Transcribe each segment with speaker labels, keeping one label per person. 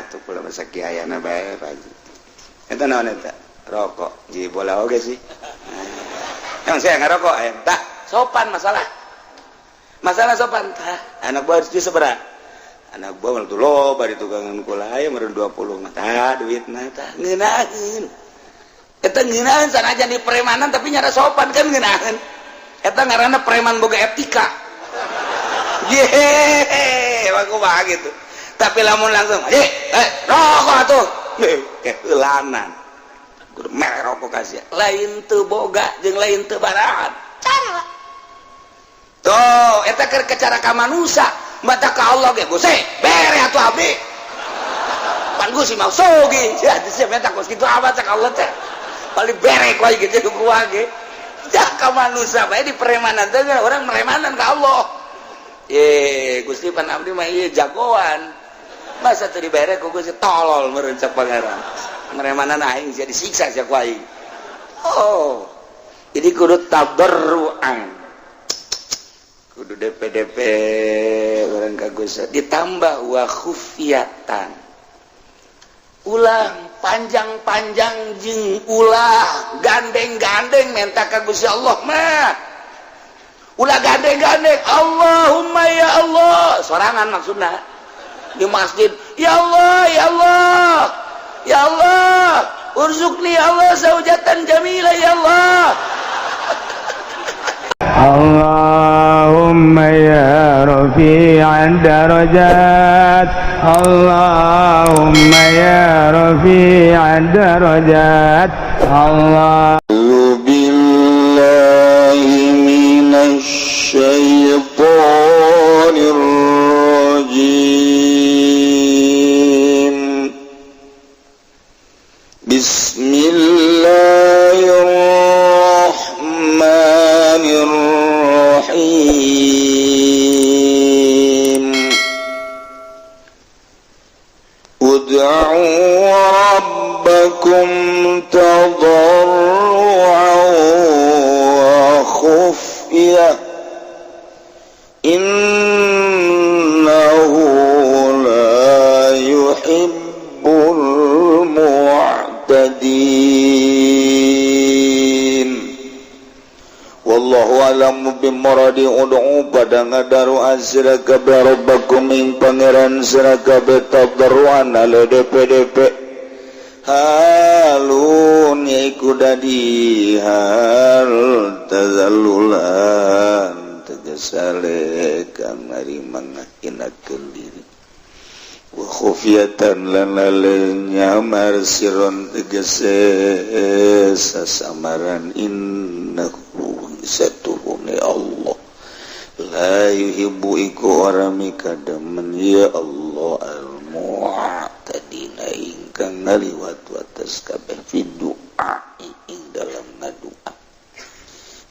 Speaker 1: Atuh kula mah sakiayana bae, Pak Haji. Eta naon eta? Rokok. Ji bola oge sih. Yang saya ngerokok aya. Tah, sopan masalah. Masalah sopan tah. Anak buah harus seberapa? Anak buah tuh loba di tukangan kula aya meureun 20 mah. Tah duitna tah ngeunaheun. Eta ngeunaheun sanajan di premanan, tapi nyara sopan kan ngeunaheun. Eta ngaranna preman boga etika. Ye, aku mah gitu. Tapi lamun langsung, "Eh, eh, rokok atuh." Keheulanan. Kudu mere rokok kasih. Lain teu boga jeung lain teu barahat. Cara. Tuh, eta keur cara ka manusia. Mata ka Allah ge, "Gusti, bere atuh abdi." Pan Gusti mau sogi. Ya, sia menta kos kitu amat cak Allah teh. Paling bere ku gitu ku ge. Ya ka manusia bae di premanan teh orang meremanan ka Allah. Ye, Gusti, pan abdi mah ieu jagoan. Masa teu dibere ku Gusti, tolol meureun cak Pangeran. Meremanan aing sia disiksa sia ku aing. Oh. Jadi kudu tadarruan. Kudu DPDP orang ka Gusti ditambah wa khufiyatan. Ulah panjang-panjang jeung ulah gandeng-gandeng menta ka Gusti Allah mah. Ulah gandeng-gandeng, "Allahumma ya Allah," sorangan maksudna di masjid, "Ya Allah, ya Allah, ya Allah, urzuqni ya Allah zaujatan jamila ya Allah."
Speaker 2: اللهم يا رفيع الدرجات، اللهم يا رفيع الدرجات، الله
Speaker 3: أعوذ بالله من الشيطان الرجيم. بسم الله الرحمن الرحيم. ادعوا ربكم تضرعا وخفية إنه لا يحب المعتدين. والله أعلم بمراده. ادعوا pada ngadaru'a sira kabeh ربكم ing Pangeran sira kabeh تضرعا ale DPDP halun yaiku dadi hal تذللا tegesale kang narima ngahinakeun diri وخفية lan lale nyamar سرا tegese sasamaran إنه satuhune Allah لا يحب iku ora mikademen ya Allah المعتدين ingkang ngaliwat wates kabeh في الدعاء ing dalam ngadua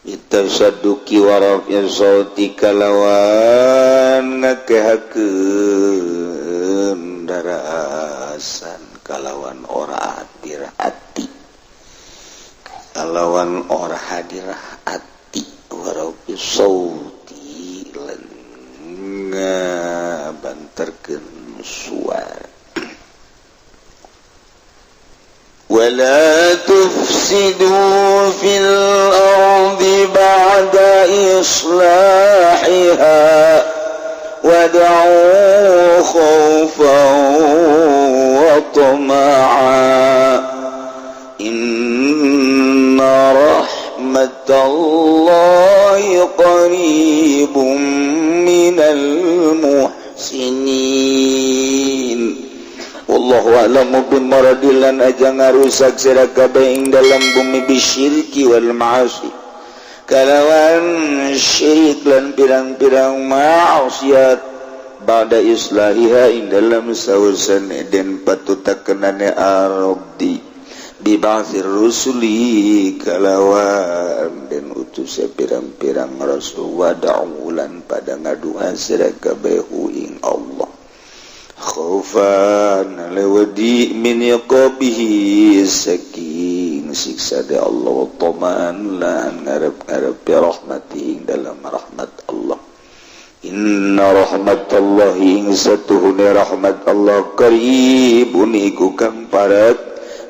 Speaker 3: بالتشدق ورفع الصوت kalawan ngakehakeun darasan kalawan ora hadir hati, kalawan ora hadir hati ورفع الصوت lan ngabanterkeun suara. ولا تفسدوا في الأرض بعد إصلاحها وادعوه خوفا وطمعا إن رحمة الله قريب من المحسنين. والله أعلم بمراده. Lan aja ngarusak sira kabeh ing dalam bumi بالشرك والمعاصي kalawan syirik lan pirang-pirang maksiat بعد إصلاحها ing dalam sausan den patutakeunane الأرض ببعث الرسل kalawan den utus pirang-pirang rasul. وادعوه lan pada ngadua sira kabeh ing Allah خوفا lewadi من عقابه saking siksa de Allah وطمعا lan ngarep-ngarep رحمته dalam rahmat Allah. Inna rahmatallahi ing satuhune rahmat Allah qaribun iku kang parat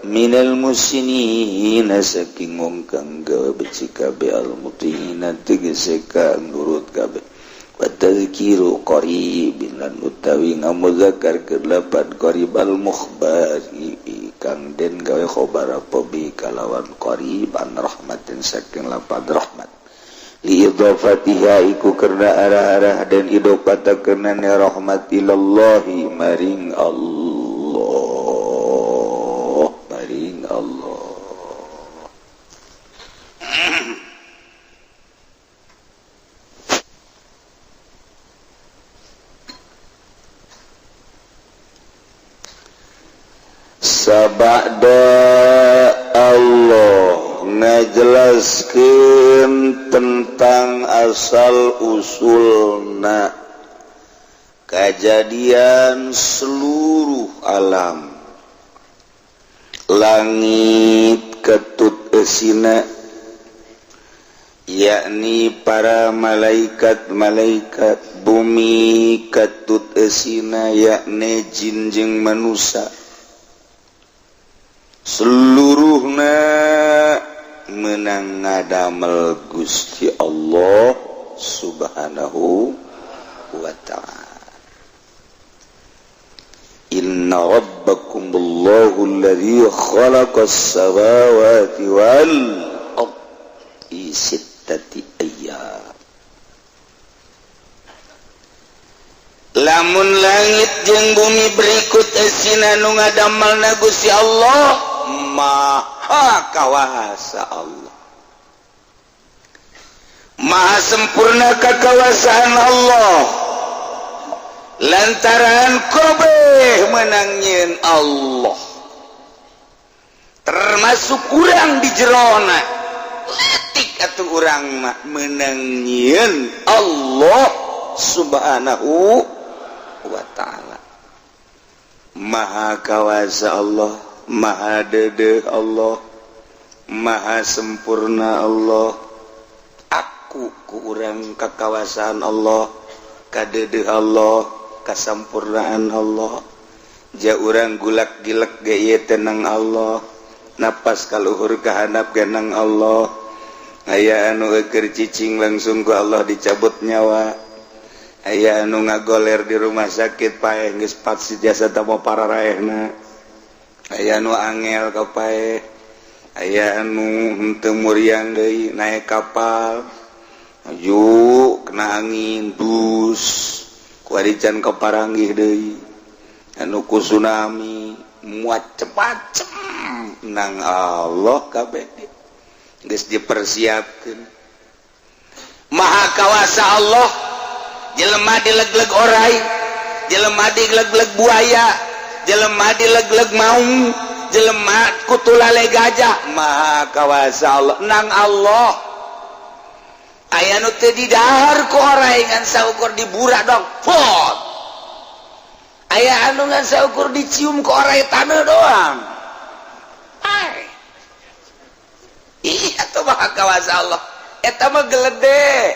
Speaker 3: minal muhsinina saking wong kang gawe becik kabeh al mutiina tegese kang nurut kabeh. Wa tadhkiru qaribin lan utawi ngamudzakarkeun lapan qarib al mukhbari kang den gawe khobar apa bi kalawan qariban rahmatin saking lapan rahmat. Liidhafatiha iku karena arah-arah dan idhofata karena rahmat ilallahi maring Allah, maring Allah. Sabada Allah ngajelaskeun tentang asal usulna kajadian seluruh alam, langit ketut esina, yakni para malaikat-malaikat, bumi ketut esina yakni jin jeung manusia, seluruhna menang ngadamel Gusti Allah Subhanahu wa ta'ala. Inna rabbakumullahu alladhi khalaqas samawati wal ardi sittati ayyam.
Speaker 1: Lamun langit jeung bumi berikut esina nu ngadamelna Gusti Allah Maha Kawasa Allah, Maha sempurna kekawasaan Allah, lantaran kabeh menang nyieun Allah, termasuk urang di jerona letik atuh urang mah menang nyieun Allah Subhanahu wa ta'ala. Maha Kawasa Allah, Maha Dedeh Allah, Maha sempurna Allah. Aku ku urang kakawasaan Allah, kadedeh Allah, kasampurnaan Allah. Ja urang gulak gilek ge ieu tenang Allah, napas kaluhur kahandap ge nang Allah. Aya anu keur cicing langsung ku Allah dicabut nyawa. Aya anu ngagoler di rumah sakit paeh geus patsi jasa tamo pararaehna. Aya nu angel ka paeh, aya anu henteu muriang deui naek kapal maju kena angin bus kuari can kaparanggih deui, anu ku tsunami macem-macem nang Allah kabeh geus dipersiapkeun. Maha Kawasa Allah, jelema dileg-leg orai, jelema dileg-leg buaya, jelema dileg-leg maung, jelema kutulale gajah. Maha Kawasa Allah nang Allah. Aya nu teu didahar ku orai ngan saukur diburak dong pot. Aya anu ngan saukur dicium ku orai taneuh doang. Ai iya tuh Maha Kawasa Allah. Eta mah gelede,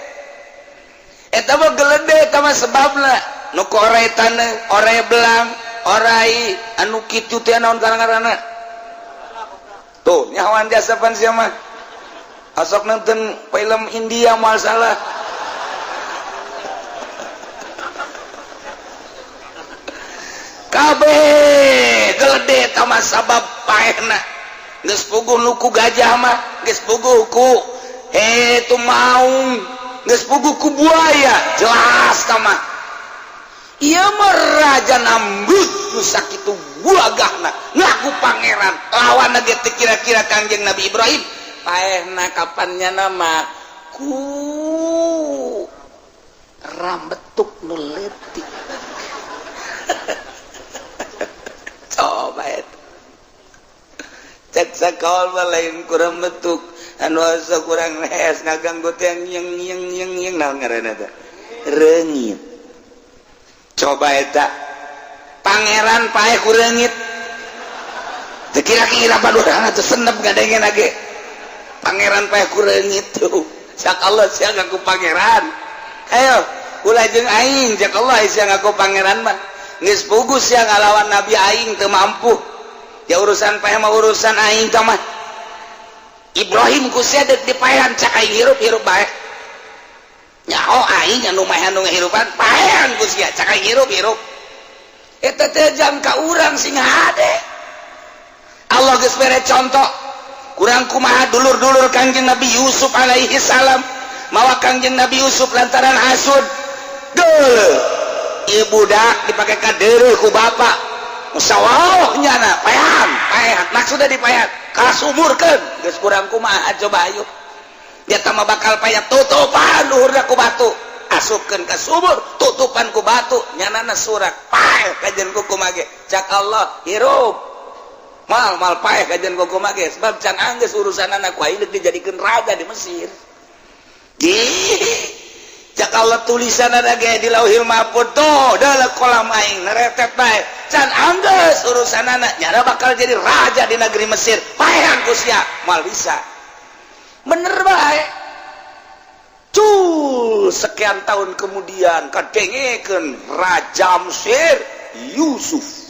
Speaker 1: eta mah gelede, eta mah sebabna nu ku orai taneuh, orai belang, orai anu kitu teh naon ngaranna tuh nyawan jasa pan sia mah asok nonton film India moal salah. Kabeh gelede eta mah sabab paehna. Geus puguh nu ku gajah mah, geus puguh ku tu maung, geus puguh ku buaya, jelas ta mah. Ieu mah raja Namrud nu sakitu buagahna ngaku pangeran, lawan ge teu kira-kira Kangjeng Nabi Ibrahim. Paehna kapannya nama ku rambetuk nu leutik. Coba eta cek sakaol mah lain ku rambetuk anu asa kurang lehes ngaganggu teh yang yang yang yang naon ngaranna teh reungit. Coba eta pangeran paeh ku reungit teu kira-kira padurana teh senep ngadengen ge pangeran paeh ku reungit tuh. Sak Allah sia ngaku pangeran. Ayo Ulah jeung aing, cek Allah, sia ngaku pangeran mah. Geus pugus sia ngalawan nabi aing teu mampu. Ya urusan paeh mah urusan aing tah mah. Ibrahim ku sia deuk dipaehan, cak aing hirup hirup bae. Nyaho aing anu maehan nu ngahirupan, paehan ku sia, cak aing hirup hirup. Eta teh jam ka urang sing hade. Allah geus bere contoh. Kurang kumaha dulur-dulur Kangjeng Nabi Yusuf alaihi salam mawa Kangjeng Nabi Yusuf lantaran hasud. Geuleuh. Ieu budak dipake kadeureuh ku bapak. Musawah nyana paehan, paehan. Maksudna dipaehan, kasumurkeun. Geus kurang kumaha coba ayo. Dia mah bakal payah tutupan luhurna ku batu. Asupkeun ka sumur, tutupan ku batu, nyanana surak. Paeh kajen ku kumage. Cak Allah, hirup. Mal mal paeh kajen ku kumage sebab can anggeus urusanana ku aing deuk dijadikeun raja di Mesir. Ih, cak Allah tulisan ada ge di Lauhil Mahfud tuh dalam kolam aing neretet bae. Can anggeus urusanana nyana bakal jadi raja di negeri Mesir. Paehan ku sia, moal bisa. Bener bae. Cul, sekian tahun kemudian kadengekeun Raja Mesir Yusuf.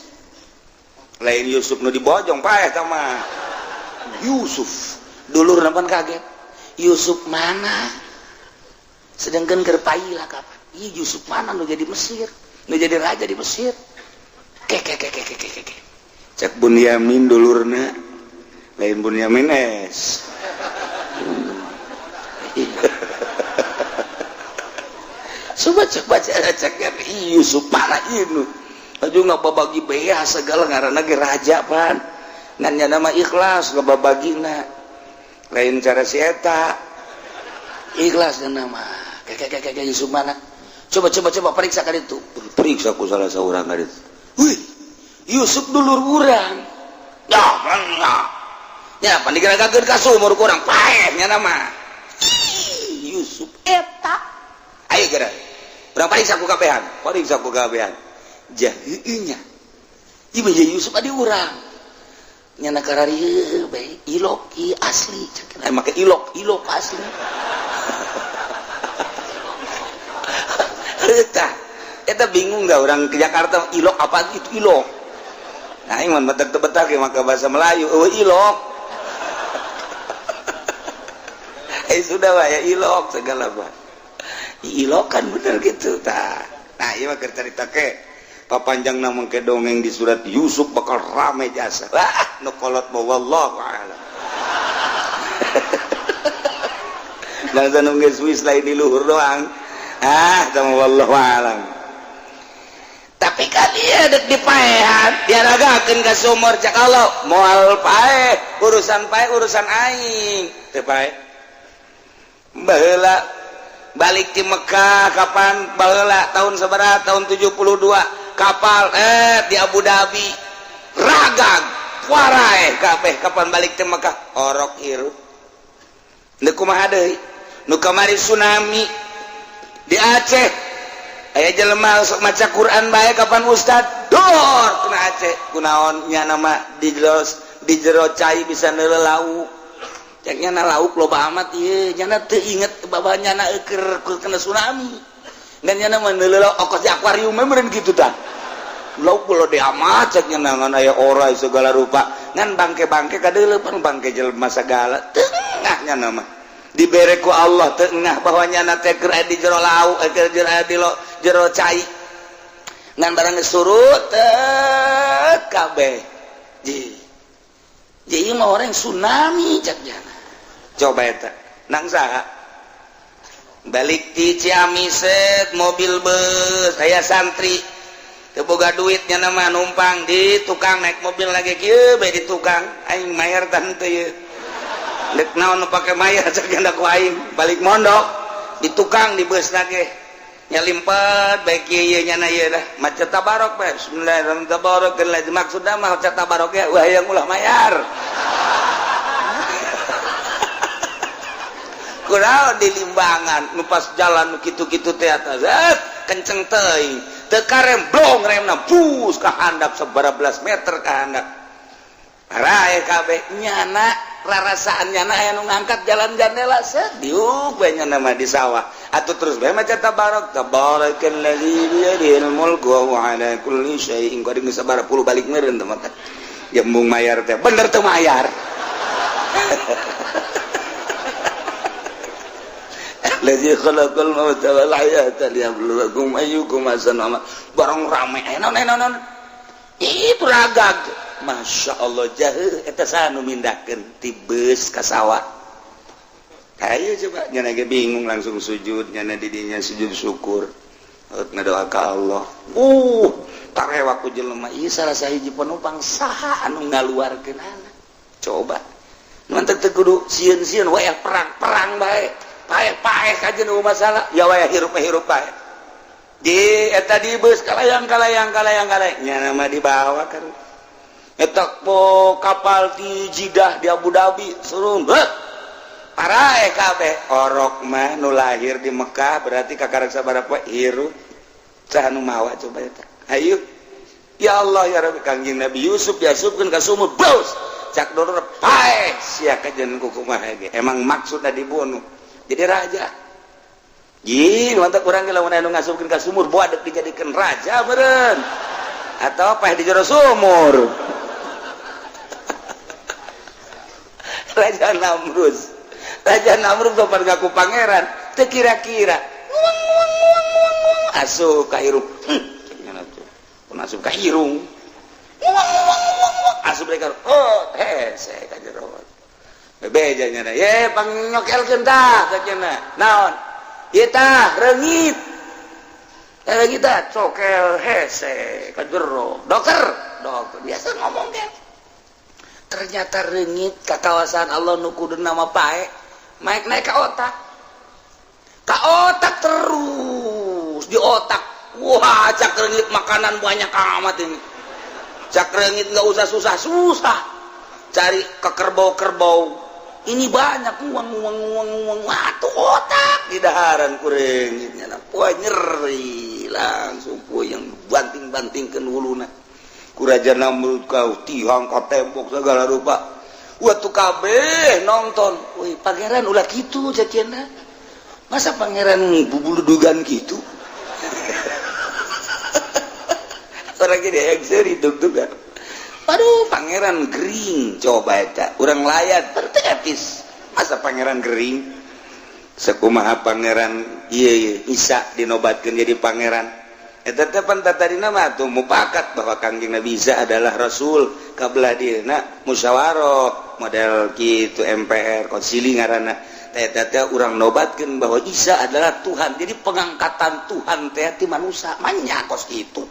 Speaker 1: Lain Yusuf nu dibojong paeh tah mah. Yusuf. Dulur pan kaget. Yusuf mana? Sedangkan keur lah kapan? Ih, Yusuf mana nu jadi Mesir? Nu jadi raja di Mesir. Ke ke ke ke ke ke ke. Cek Bunyamin dulurna. Lain Bunyamin es. Coba coba cek Yusuf mana ini? Aju ngababagi bea segala ngaranna ge raja pan. Ngan nya nama ikhlas ngababagina. Lain cara si eta. Ikhlas nama. Kayak kayak Yusuf mana? Coba coba coba periksa kan itu. Periksa ku salah seorang kan itu. Wih, Yusuf dulur urang. Ya, ya. Ya, pan digeragakeun ka sumur kurang paeh nya nama. Yusuf eta. Ayo geura. Urang pariksa ku kabehan. Pariksa ku kabehan. Jah heueuh nya. Ieu mah Yusuf adi urang. Nyana kararieu bae ilok ieu asli. Cek make ilok, ilok asli. Eta, eta bingung dah orang ke Jakarta ilok apa itu ilok. Nah, aing mah betak betak maka bahasa Melayu, eueuh ilok. Eh sudah lah ya ilok segala bah. Ilok kan bener gitu tah. Nah, ieu mah keur carita ke papanjang mangke dongeng di surat Yusuf bakal rame jasa. Wah, nu kolot mah wallahu a'lam. Bangsa nu geus wis lain di luhur doang. Ah, sama wallahu a'lam. Tapi kan ieu dek dipaehan, diaragakeun ka sumur cak Allah, moal paeh, urusan paeh urusan aing. Teu paeh. Baheula balik di Mekah kapan baheula tahun sabaraha tahun 72 kapal di Abu Dhabi ragag warae kabeh kapan balik di Mekah orok hirup nu kumaha deui nu kamari tsunami di Aceh aya jelema sok maca Quran bae kapan ustad dor kena Aceh kunaon nya nama di jero cai bisa neuleuh lauk cek nyana lauk loba amat ieu nyana teu inget bahwa nyana keur kena tsunami ngan nyana mah neuleuh okos di akuarium meureun kitu tah lauk gede amat cek nyana ngan aya orai segala rupa ngan bangke-bangke kadeuleuh pan bangke jelema sagala tengah nyana mah dibere ku Allah tengah bahwa nyana teh keur aya di jero lauk keur aya di jero cai ngan barang geus surut teh kabeh ji mah orang tsunami cek nyana coba eta nang saha balik ti Ciamis mobil bus aya santri teu boga duitnya nama numpang di tukang naik mobil lagi kieu bae di tukang aing mayar tah henteu ieu dek naon nu pake mayar cek ku aing balik mondok di tukang di bus lagi nyalimpet bae kieu ieu nyana ieu dah maca tabarok bae bismillahirrahmanirrahim tabarok maksudna mah maca tabarok ya wah hayang ulah mayar kurang di limbangan nu pas jalan nu kitu-kitu teh atas kenceng teuing teu karem blong remna bus ka handap sabaraha belas meter ka handap arae kabeh nyana Rarasaan nyana aya nu ngangkat jalan jandela set diuk we nya nama di sawah. Atuh terus bae maca tabarok tabarakalladzi biyadihil mulku wa huwa ala kulli syai'in qadir geus sabaraha puluh balik meureun teh mah. Jembung mayar teh bener teu mayar. Allazi khalaqal mauta wal hayata liyabluwakum ayyukum ahsanu amala. Barang rame naon naon itu ragag. Masya Allah jaheu eta saha nu mindahkeun ti beus ka sawah. Ayo coba nyana ge bingung langsung sujud nyana di dinya sujud syukur. Ngadoa ka Allah. Tarewa ku jelema ieu salah sahiji penumpang saha anu ngaluarkeunana. Coba. Mantep teu kudu sieun-sieun wayah perang-perang bae. Paeh-paeh kajen nu masalah ya wayah hirup-hirup bae. Di eta di beus kalayang kalayang kalayang kalayang nyana mah dibawa ka eta po kapal di Jidah di Abu Dhabi surun bet. Paraeh kabeh orok mah nu lahir di Mekah berarti kakarek sabaraha poe hirup. Saha nu mawa coba eta. Hayu. Ya Allah ya Rabbi Kangjeng Nabi Yusuf diasupkeun ka sumur bos. Cak doror paeh sia kajen kumaha ge. Emang maksudna dibunuh. Jadi raja. Jin mantap urang ge lamun anu ngasupkeun ka sumur boa deuk dijadikeun raja meureun. Atau paeh di jero sumur. Raja Namrus. Raja Namrus sopan ngaku pangeran, teu kira-kira. Asup ka hirung. Pun asup ka hirung. Asup deui ka oh, hese ka jero. Bebeja nya ye pangnyokelkeun tah cenah. Naon? Ieu tah reungit. Reungit tah cokel hese ka jero. Dokter, dokter biasa ngomong ge. Ternyata reungit ka kawasan Allah nu kuduna mah pae, naik naik ka otak. Ka otak terus di otak. Wah, cak reungit makanan banyak amat ini. Cak reungit nggak usah susah-susah. Cari ke kerbau-kerbau. Ini banyak uang uang uang uang. Wah, tuh otak di daharan ku reungitnya. Wah, nyeri langsung puyeng banting-bantingkeun huluna. Ku Raja Namrud kau tihang ka tembok segala rupa. Wah, tuh kabeh nonton. Wih, pangeran ulah kitu caciana. Masa pangeran bubuludugan gitu? Orang gini yang seri dug-dugan. Aduh, pangeran gering coba eta. Urang layat bertepis. Masa pangeran gering? Sekumaha pangeran ieu bisa dinobatkeun jadi pangeran. Eta teh pan tadina mah tuh mupakat bahwa Kangjeng Nabi Isa adalah rasul kabelah dieuna musyawarah model kitu MPR konsili ngaranna. Eta teh urang nobatkeun bahwa Isa adalah Tuhan. Jadi pengangkatan Tuhan teh ti manusia manya kos kitu.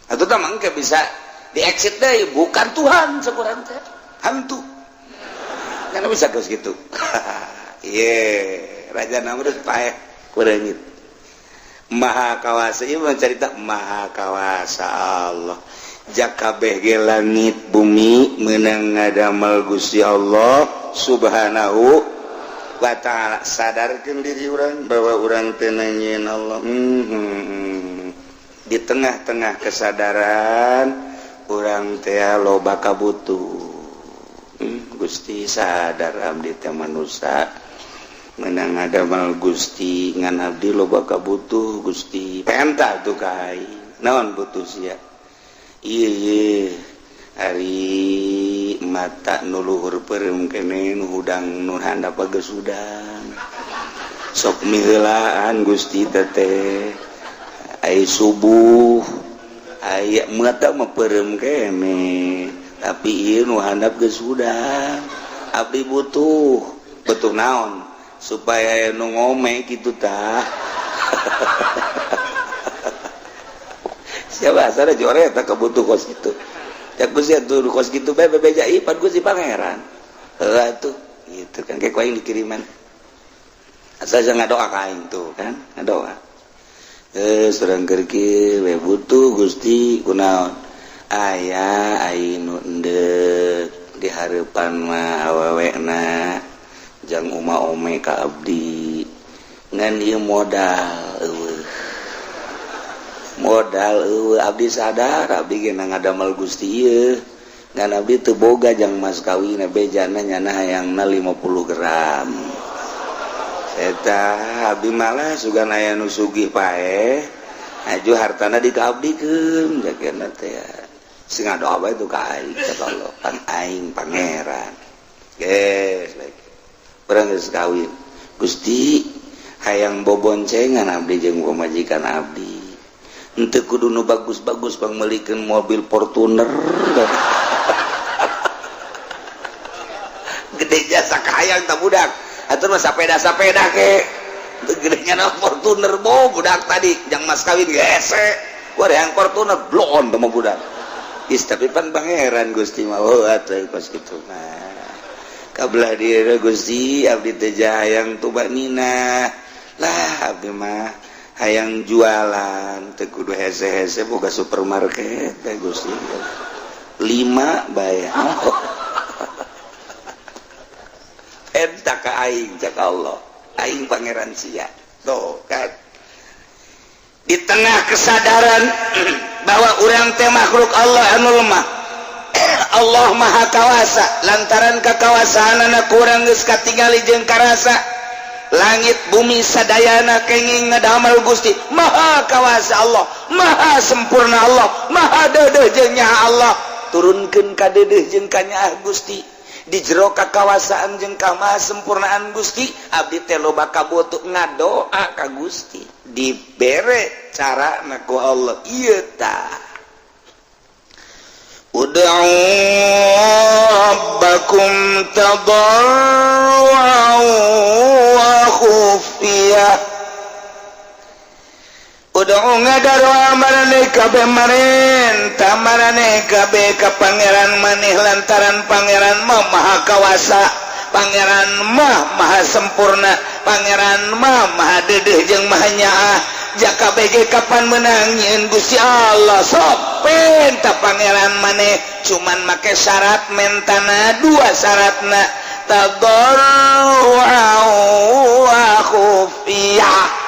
Speaker 1: Atuh tah mangke bisa di exit deui bukan Tuhan sekurang teh hantu. Kan bisa kos kitu. Ieu Raja Namrud paeh ku reungit. Maha kawasa ieu mah carita maha kawasa Allah. Jakabeh ge langit bumi meunang ngadamel Gusti Allah Subhanahu wa ta'ala. Sadarkeun diri urang bahwa urang teu nangieun Allah. Di tengah-tengah kesadaran urang teh loba kabutuh. Gusti sadar abdi teh manusia menang ngadamel Gusti ngan abdi loba kabutuh Gusti. Penta tuh ka aing. Naon butuh sia? Ieu ari mata nu luhur peureum keneh nu hudang nu handap geus hudang. Sok miheulaan Gusti teteh. Ai subuh aya mata mah peureum keneh tapi ieu nu handap geus hudang. Abdi butuh butuh naon supaya nu ngome kitu tah. Siapa asal jore eta kabutuh kos kitu. Cak Gusti atuh kos kitu bae bebeja ieu pan Gusti pangeran. Heuh atuh gitu kan kayak ku aing dikiriman. Asal jangan ngadoa ka aing tuh kan, ngadoa. Surang keur kieu we butuh Gusti kunaon? Aya aing nu endek di hareupan mah awewena jang uma ome ka abdi. Ngan ieu modal eueuh. Modal eueuh abdi sadar abdi ge ngadamel Gusti ieu. Ngan abdi teu boga jang mas kawin, bejana nyana hayangna 50 gram. Eta abdi malah sugan aya nu sugih paeh aju hartana dikaabdikeun jagana teh. Sing ngadoa bae tuh ka aing, kata Allah, pan aing pangeran. Geus bae. Urang geus kawin. Gusti, hayang boboncengan abdi jeung pamajikan abdi. Henteu kudu nu bagus-bagus, pangmeulikeun mobil Fortuner. Gede jasa kahayang tak budak. Atuh mah sapeda-sapeda ke. Teu gedenya na Fortuner bo budak tadi jang mas kawin gese. Wah, yang Fortuner blon teh mah budak. Is tapi pan pangeran Gusti mah, oh atuh kos kitu mah. Kabelah dieu Gusti, abdi teh hayang tumanina. Lah, abdi mah hayang jualan teu kudu hese-hese, boga supermarket teh Gusti. Lima bae. Eta ka aing, cak Allah. Aing pangeran sia. Tuh kan. Di tengah kesadaran bahwa urang teh makhluk Allah anu lemah, Allah Maha Kawasa. Lantaran kekawasaanana kurang geus katingali jeung karasa, langit bumi sadayana kenging ngadamel Gusti. Maha Kawasa Allah, Maha sempurna Allah, Maha deudeuh jeung nyaah Allah. Turunkeun ka deudeuh jeung ka nyaah Gusti. Di jero kakawasaan jeung kamaha sempurnaan Gusti, abdi teh loba kabutuh, ngadoa ka Gusti, dibere cara ku Allah ieu tah.
Speaker 3: Ud'u rabbakum tadarruan wa khufiyah. Ud'u ngadarwa maraneh kabeh, marenta maraneh kabeh ka pangeran maneh, lantaran pangeran mah Maha Kawasa, pangeran mah Maha sempurna, pangeran mah Maha deudeuh jeung Maha nyaah. Jaka BG kapan menang nyieun Gusti Allah, sok penta pangeran maneh, cuman make syarat mentana dua syaratna, tadarruan wa khufiyah.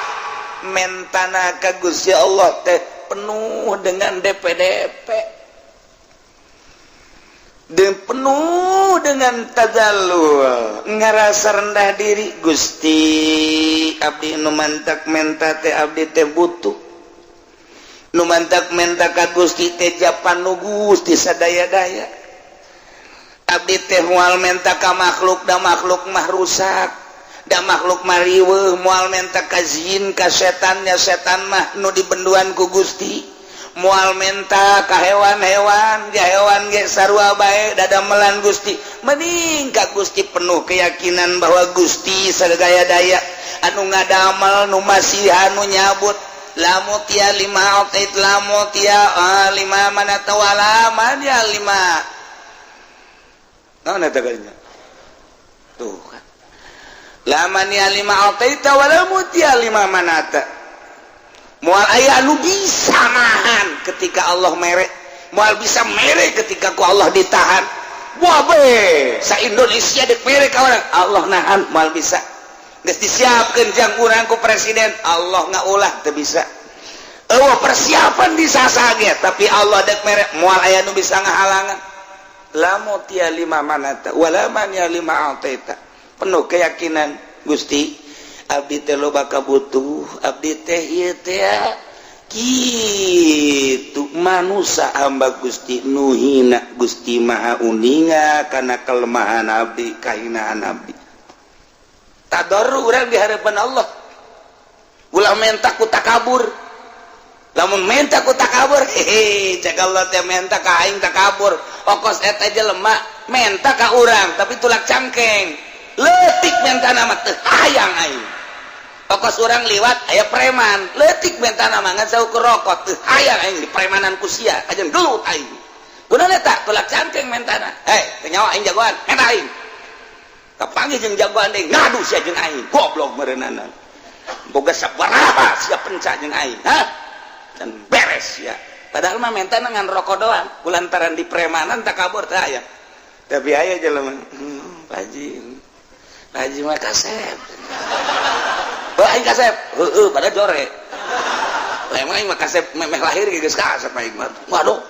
Speaker 3: Mentana ka Gusti Allah teh penuh dengan DPDP dan penuh dengan tadallul, ngerasa rendah diri. Gusti, abdi nu mantak menta teh abdi teh butuh, nu mantak menta ka Gusti teh japan nu Gusti sadaya-daya. Abdi teh moal menta ka makhluk, da makhluk mah rusak, da makhluk mah riweuh. Moal menta ka jin, ka setannya, setan mah nu dibenduan ku Gusti. Moal menta ka hewan-hewan, ja hewan ge sarua bae dadamelan Gusti. Mending ka Gusti, penuh keyakinan bahwa Gusti sagaya daya anu ngadamel, nu masih anu nyabut. La mu'tiya lima a'tait, la mu'tiya lima mana'ta wala mani'a lima.
Speaker 1: Naon eta kalinya tuh kan, la mani'a lima a'taita wala mu'tiya lima mana'ta. Moal aya anu bisa nahan ketika Allah mere, moal bisa mere ketika ku Allah ditahan. Wah be, sa Indonesia dek mere ka urang, Allah nahan, moal bisa. Geus disiapkeun jang urang ku presiden, Allah ngaulah, teu bisa. Eueuh persiapan disasage, tapi Allah dek mere, moal aya nu bisa ngahalangan. La mu'tiya lima mana'ta wala mani'a lima a'taita. Penuh keyakinan, Gusti, abdi teh loba kabutuh, abdi teh ieu teh kitu manusia, hamba Gusti nu hina. Gusti Maha uninga kana kelemahan abdi, kahinaan abdi. Tadarru urang di hadapan Allah, ulah menta ku takabur. Lamun menta ku takabur, hehe, cek Allah teh, menta ka aing takabur. Okos eta jelema menta ka urang tapi tulak cangkeng, leutik menta nama, teu hayang aing. Okos urang liwat aya preman, leutik menta nama, ngan saukur rokok, teu hayang aing di premanan ku sia, kajen gelut aing. Gunana tak tulak cangkeng mentana. Hei, teu nyawa aing jagoan, menta aing. Kapanggih jeung jagoan deui, ngadu sia jeung aing, goblok meureunana. Boga sabaraha sia penca jeung aing, hah? Dan beres ya. Padahal mah menta ngan rokok doang, kulantaran di premanan takabur teh aya. Tapi aya jelema, Pak Haji, Pak Haji mah kasep. Oh, aing kasep. Heeh, pada jore. Lah, emang aing mah kasep memeh lahir geus kasep aing mah. Waduh.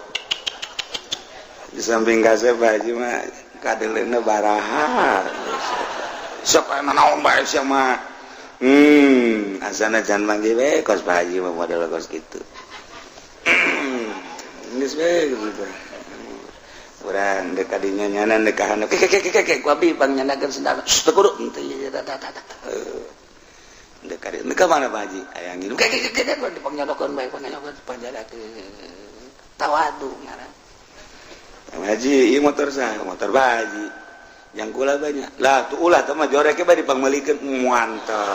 Speaker 1: Di samping kasep Pak Haji mah kadeleuna baraha. Sok aya naon bae sia mah. Asana jangan manggil we kos Pak Haji mah model kos kitu. Geus we gitu. Urang dek kadinya nyanan dek kahana. Ke ke ke ke ku abi pangnyandakeun sendal. Teu kudu henteu ieu tah tah tah. Dek kadinya ka mana Pak Haji? Aya ngilu. Ke ke ke ke dipangnyandakeun bae pangnyandakeun panjadakeun. Tawadu ngaran. Pak Haji, ieu motor saha? Motor Pak Haji. Yang kula banyak. Lah tuh ulah teh mah jorek bae dipangmeulikeun mantap.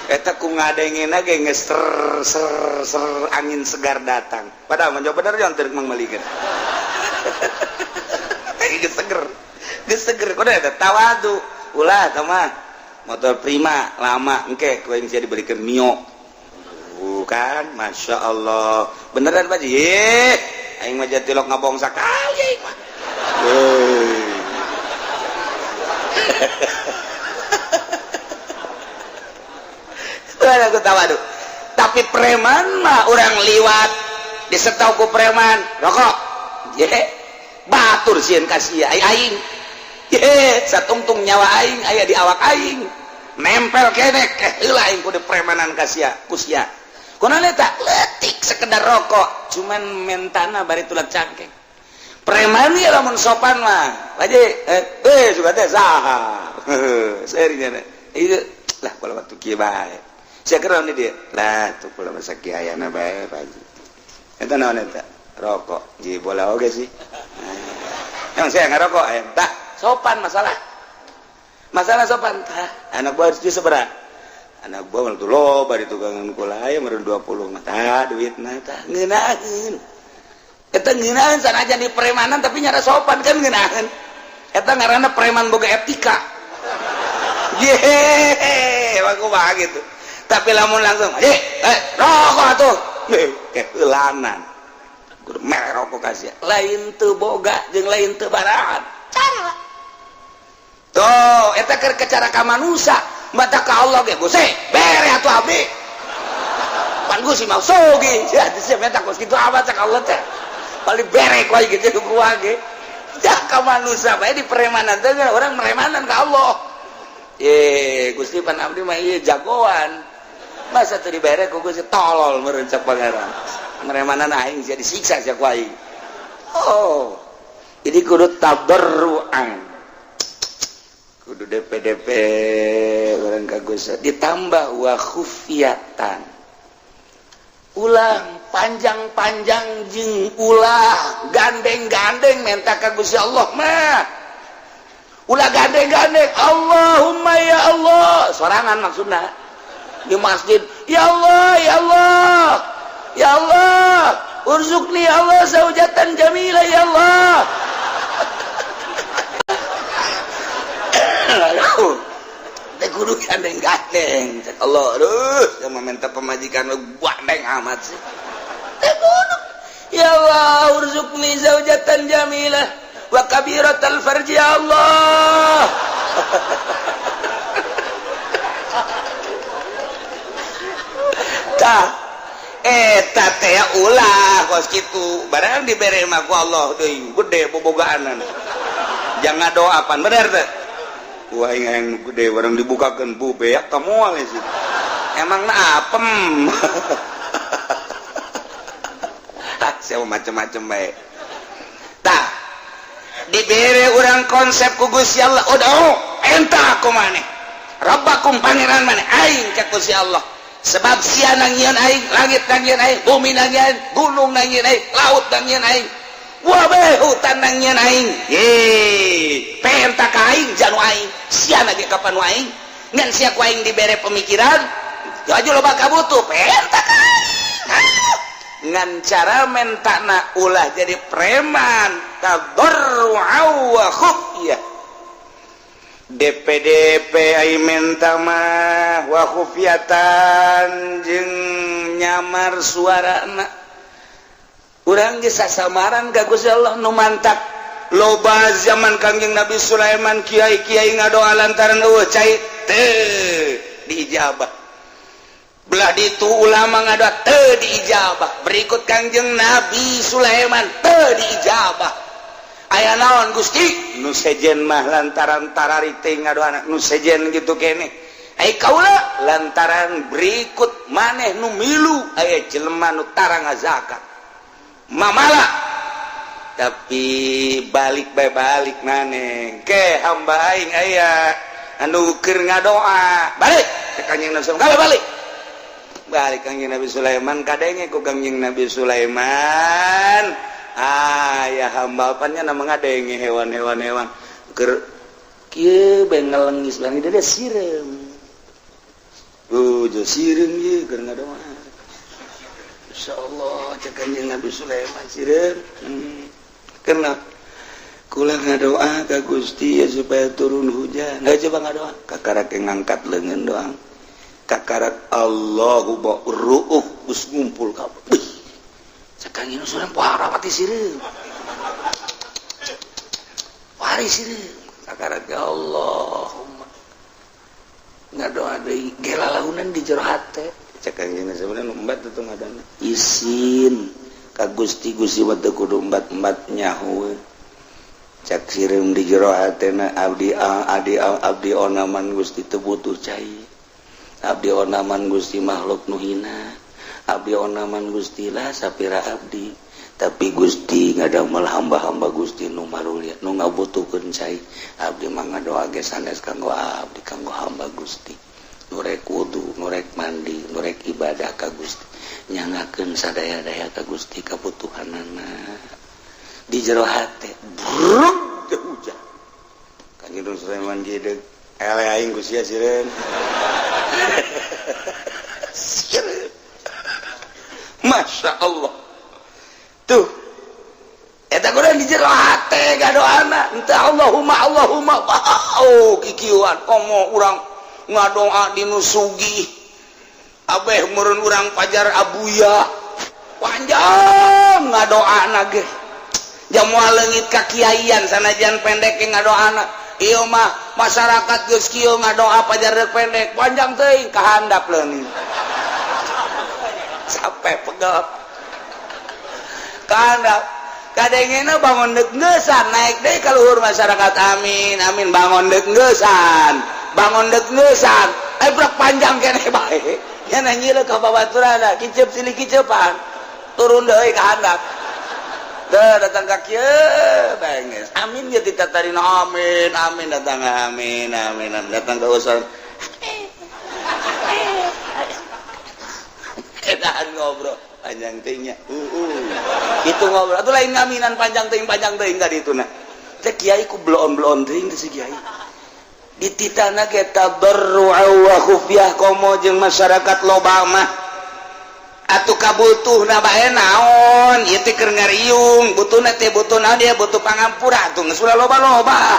Speaker 1: Eta ku ngadengena ge geus ser ser ser angin segar datang. Padahal mah bener jangan teu mangmeulikeun. Geus seger. Geus seger kudu eta tawadu. Ulah teh mah motor Prima lama engke ku aing sia dibelikeun Mio. Bukan, Masya Allah. Beneran Pak Haji? Aing mah jatilok ngabong sakali aing mah. Aku tawadu. Tapi preman mah orang liwat disetau ku preman rokok. Ye, batur sieun ka sia aing. Ye, satungtung nyawa aing aya di awak aing. Nempel keneh heula aing kudu premanan ka sia, ku sia. Kunaon eta? Leutik sekedar rokok, cuman mentana bari tulak cangkeng. Preman ya lamun sopan mah. Haji, suka teh saha. Serinya ieu lah kalau waktu kieu bae. Sia keur dia. Lah tuh kula masa kieu ayana bae Pak Haji. Eta naon eta? Rokok. Ji bola oge sih. Yang saya ngarokok eta sopan masalah. Masalah sopan tah. Anak buah harus sabaraha? Anak buah mah tuh loba di tukangan kula aya meureun 20 mah tah duitna tah ngeunaheun. Eta ngeunaheun sanajan di premanan tapi nyara sopan kan ngeunaheun. Eta ngaranna preman boga etika. Ye, aku mah gitu. Tapi lamun langsung, rokok atuh. Keulanan. Kudu mere rokok ka sia. Lain teu boga jeung lain teu barahan. Cara. Tuh, eta keur cara ka manusia. Mata ka Allah ge Gusti, bere atuh abdi. Pan Gusti mah sugih. Sia sia meta kos kitu amat cak Allah teh. Paling bere ku aing gitu ku ge. Ya ka manusia bae di premanan teh orang meremanan ka Allah. Ye, Gusti pan abdi mah ieu jagoan. Masa teu dibere ku Gusti tolol meureun cak pangeran. Meremanan aing sia disiksa sia ku aing. Oh. Jadi kudu tabarruan. Kudu DPDP urang ka Gusti ditambah wa khufiyatan. Ulah panjang-panjang jeung ulah gandeng-gandeng menta ka Gusti Allah mah. Ulah gandeng-gandeng Allahumma ya Allah sorangan maksudna di masjid ya Allah ya Allah ya Allah urzuqni ya Allah zaujatan jamila ya Allah. Aduh teh kudu gandeng-gandeng cek Allah aduh yang meminta pemajikan gandeng amat sih teh kudu ya Allah urzuqni zaujatan jamilah wa kabiratal farji ya Allah. Tah eta teh ulah kos kitu barang dibere mah ku Allah deui gede bobogaanan jangan doa pan bener teh wah yang gede barang dibukakeun bu beak ka moal sih emangna apem. Siapa macem-macem bae tah dibere urang konsep ku Gusti Allah udah enta aku maneh Rabbakum pangeran maneh aing cak Gusti Allah sebab sia nangieun aing langit nangieun aing bumi nangieun gunung nangieun aing laut nangieun aing wabe hutan nangieun aing ye penta ka aing janu aing sia lagi kapan aing ngan sia ku aing dibere pemikiran jaju loba kabutuh penta ka aing ngan cara mentana ulah jadi preman tadarru'a wa khufyah DPDP ai menta mah wa khufyatan jeung nyamar suarana urang geus sasamaran ka Gusti Allah nu mantak loba zaman Kangjeng Nabi Sulaiman kiai-kiai ngadoa lantaran eueuh cai teu diijabah. Belah ditu ulama ngadoa teu diijabah. Berikut Kangjeng Nabi Sulaiman teu diijabah. Aya naon Gusti? Nu sejen mah lantaran tarari teh ngadoana, nu sejen gitu keneh. Ai kaula lantaran berikut maneh nu milu aya jelema nu tara ngazakat. Mamala tapi balik bae balik maneh ke hamba aing aya anu keur ngadoa. Balik ke Kangjeng Nabi Sulaiman. Balik. Balik Kangjeng Nabi Sulaiman kadenge ku Kangjeng Nabi Sulaiman. Ah ya hamba apanya nama ngadenge hewan-hewan hewan keur kieu bae ngelengis bang dia sireum. Oh, jo sireum ieu keur ngadoa. Insyaallah cek Kangjeng Nabi Sulaiman sireum. Karena kula ngadoa ka Gusti ya supaya turun hujan. Nggak coba ngadoa. Kakarak ngangkat lengan doang. Kakarak Allahu ruuh geus ngumpul kabeh. Wih. Cek Kangjeng Sulaiman poho pati sireum. Pari sireum. Kakarak ya Allahumma. Ngadoa deui gelalaunan di jero hate. Cek Kangjeng Sulaiman embat tuh ngadana. Isin ka Gusti Gusti mah teu kudu embat-embat nyaho. Cak sireum di jero hatena abdi adi abdi onaman Gusti teu butuh cai. Abdi onaman Gusti makhluk nu hina. Abdi onaman Gusti lah sapira abdi. Tapi Gusti ngadamel hamba-hamba Gusti nu marulia nu ngabutuhkeun cai. Abdi mah ngadoa ge sanes kanggo abdi kanggo hamba Gusti. Nu rek wudu, nu rek mandi, nu rek ibadah ka Gusti. Nyangakeun sadaya-daya ka Gusti kabutuhanana. Di jero hate bruk teu hujan. Kanjeng Sulaiman gideg ele aing ku sia sireun. Sireun. Masya Allah. Tuh. Eta kudu di jero hate gadoana. Henteu Allahumma Allahumma. Oh kikieuan komo urang ngadoa di nu sugih. Abeh meureun urang pajar abuya. Panjang ngadoana ge. Jamual leungit ka kiaian sanajan pendek ge ngadoana. Ieu mah masyarakat geus kieu ngadoa pajar deuk pendek, panjang teuing ka handap leungit. Sampai pegel. Ka handap. Kadengena bangun deuk ngeusan naik deui ka luhur masyarakat amin amin bangun deuk ngeusan. Bangun deuk ngeusan. Eh brak panjang keneh bae. Nya nanyieun ka babaturana kiceup silih kiceupan. Turun deui ka handap. Teu datang ka kieu bae geus. Amin ge ditatarina amin amin datang amin amin datang ka usaha. Edahan ngobrol panjang teuing nya. Itu ngobrol atuh lain ngaminan panjang teuing ka dituna. Teh kiai ku bloon-bloon teuing teh si kiai. Dititana ge tabarru'a wa khufyah komo jeung masyarakat loba mah. Atuh kabutuhna bae naon? Ieu teh keur ngariung, butuhna teh butuh naon dia butuh pangampura atuh geus ulah loba-loba.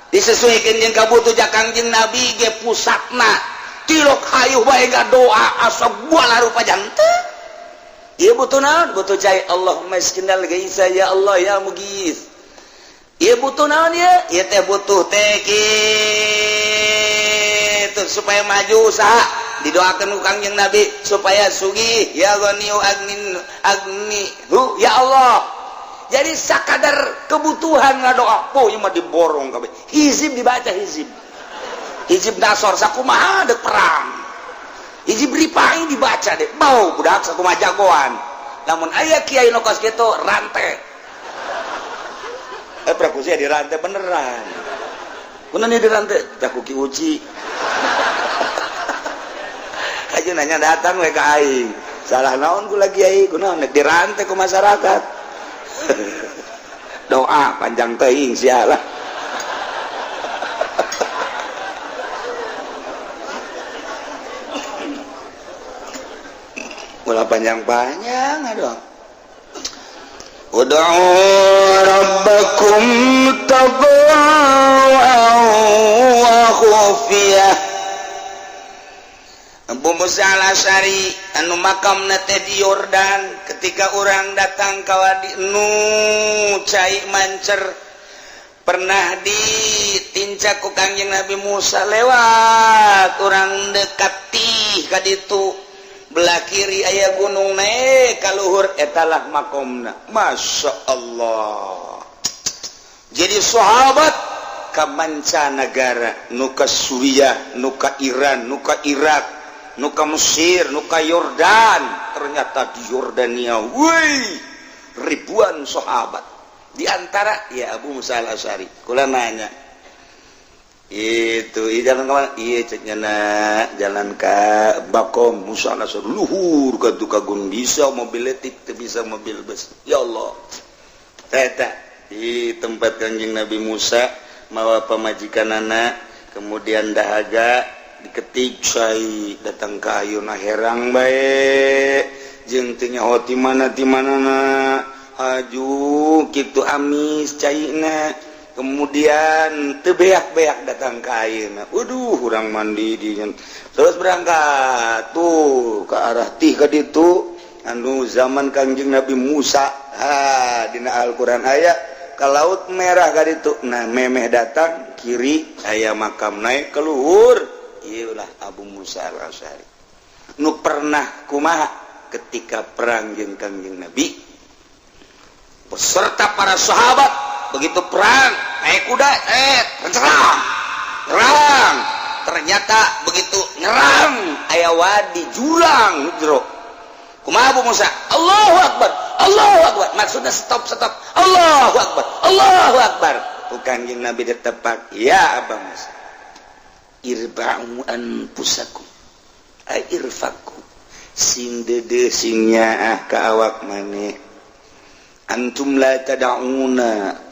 Speaker 1: Disesuaikan jeung kabutuh ja Kangjeng Nabi ge pusatna. Tilok hayuh bae ngadoa asa buala rupa jantung. Ieu butuh naon? Butuh cai Allahumma iskinal gaisa ya Allah ya mugis. Ieu butuh naon ieu? Ieu teh butuh teh kitu supaya maju usaha. Didoakan ku Kangjeng Nabi supaya sugih ya ghaniyu agnin agni hu ya Allah. Jadi sakadar kebutuhan ngadoa, po ieu mah diborong kabeh. Hizib dibaca hizib. Hizib nasor sakumaha deuk perang. Hizib ripai dibaca deh. Bau budak sakumaha jagoan. Lamun aya kiai nu kos kitu rantai. Praku sia dirantai beneran. Kunaon ieu dirantai? Tah ku Ki Uci. Aja nanya datang we ka aing. Salah naon ku lagi kiai? Kunaon nek dirantai ku masyarakat. Doa panjang teuing sia lah. Ulah panjang-panjang aduh. Ud'u rabbakum tadarruan wa khufiyah. Abu Musa al-Asy'ari anu makamna teh di Yordan ketika orang datang ka wadi nu cai mancer Pernah ditincak ku Kangjeng Nabi Musa, lewat urang dekat tih ka ditu, belah kiri aya gunung, naik ka luhur, etalah makomna. Masya Allah, jadi sahabat ka mancanagara, nu ka Suriah, nu ka Iran, nu ka Irak, nu ka Mesir, nu ka Yordan. Ternyata di Yordania, wih, ribuan sahabat, di antara ya Abu Musa al-Asy'ari. Kula nanya itu, iya, jalan kemana? Iya, ceknya na jalan ke Bakom Musa al-Asy'ari, luhur ke Tukagun, bisa mobil letik, bisa mobil bus. Ya Allah, eta di tempat Kanjeng Nabi Musa mawa pamajikan anak, kemudian dahaga diketik cai datang ke ayeuna, herang bae jeung teu nyaho ti mana ti manana, aju kitu amis caina, kemudian teu beak-beak datang ke ayeuna. Waduh, urang mandi di, terus berangkat tuh ke arah tih ka ditu anu zaman Kangjeng Nabi Musa. Ha, dina Al-Qur'an aya ke Laut Merah ka ditu. Nah, memeh datang kiri aya makam, naik ke luhur, iyalah Abu Musa al-Asy'ari nu pernah kumaha ketika perang jeung Kangjeng Nabi beserta para sahabat. Begitu perang naik kuda, serang nyerang, ternyata begitu nyerang aya wadi, jurang jero. Kumaha Abu Musa? Allahu Akbar, Allahu Akbar, maksudnya stop, stop, Allahu Akbar, Allahu Akbar. Bukan yang Nabi ditepak, ya Abu Musa, irba'u anfusakum ay irfaku, sing dede, sing nyaah ka awak maneh. Antum la tad'una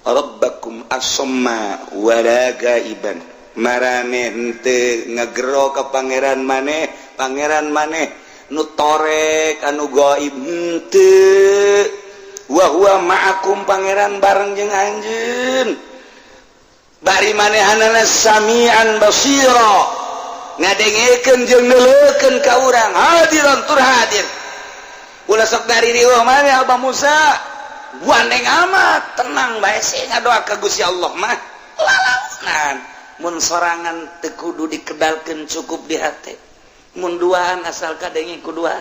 Speaker 1: rabbakum asamma wala gaiban. Marane henteu ngagero ka pangeran maneh, pangeran maneh nu torek, anu gaib henteu. Wa huwa ma'akum, pangeran bareng jeung anjeun, bari manehanana samian basira, ngadengekeun jeung neuleukeun ka urang, hadiran tur hadir. Ulah sok dari riweuh maneh, Abah Musa, gandeng amat, tenang bae sih, ngadoa ka Gusti Allah mah lalaunan. Mun sorangan teu kudu dikedalkeun, cukup di hate. Mun duaan asal kadenge ku dua,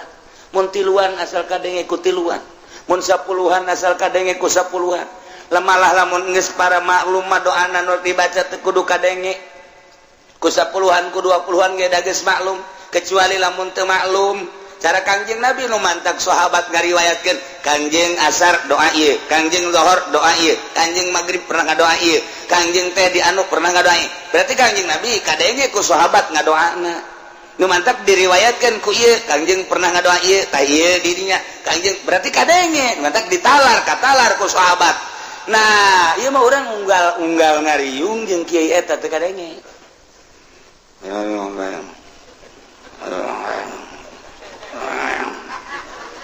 Speaker 1: mun tiluan asal kadenge ku tiluan, mun sapuluhan asal kadenge ku sapuluhan. Lemalah lamun geus para maklum mah, doana nu dibaca teu kudu kadenge ku sapuluhan, ku 20-an ge da geus maklum, kecuali lamun teu maklum cara Kangjeng Nabi. Nu mantak sahabat ngariwayatkeun, Kangjeng asar doa ieu, Kangjeng lohor doa ieu, Kangjeng maghrib pernah ngadoa ieu, Kangjeng teh di anu pernah ngadoa ieu. Berarti Kangjeng Nabi kadenge ku sahabat ngadoana. Nu mantak diriwayatkan ku ieu, Kangjeng pernah ngadoa ieu, tah ieu didinya Kangjeng, berarti kadenge. Mantak ditalar katalar ku sahabat. Nah, ieu mah urang unggal-unggal ngariung jeung kiai eta teu kadenge. Ya, ya, ya.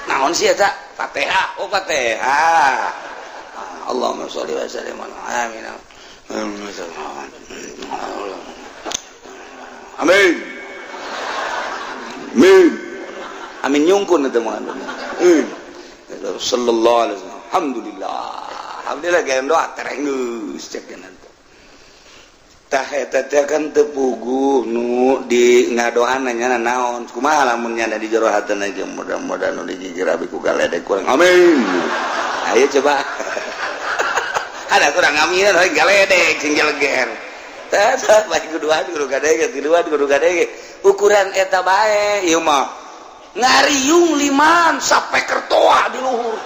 Speaker 1: Naon sih eta? Fatihah. Oh, Fatihah. Allahumma sholli wa sallim ala, amin. Amin. Amin. Amin nyungkun eta mah. Amin. Sallallahu alaihi wasallam. Alhamdulillah. Alhamdulillah gaya doa tereng geus cek. Tah, eta teh kan teu puguh nu di ngadoana nya naon, kumaha lamun nya di jero hatena ge, mudah-mudahan nu digigir abi ku galedek kurang, amin. Ayo coba ada kurang amin, hoy galedek sing geleger. Tah, bae kuduan kudu kadenge, tiluan kudu kadenge, ukuran eta bae. Ieu mah ngariung liman sampai kertoa di luhur.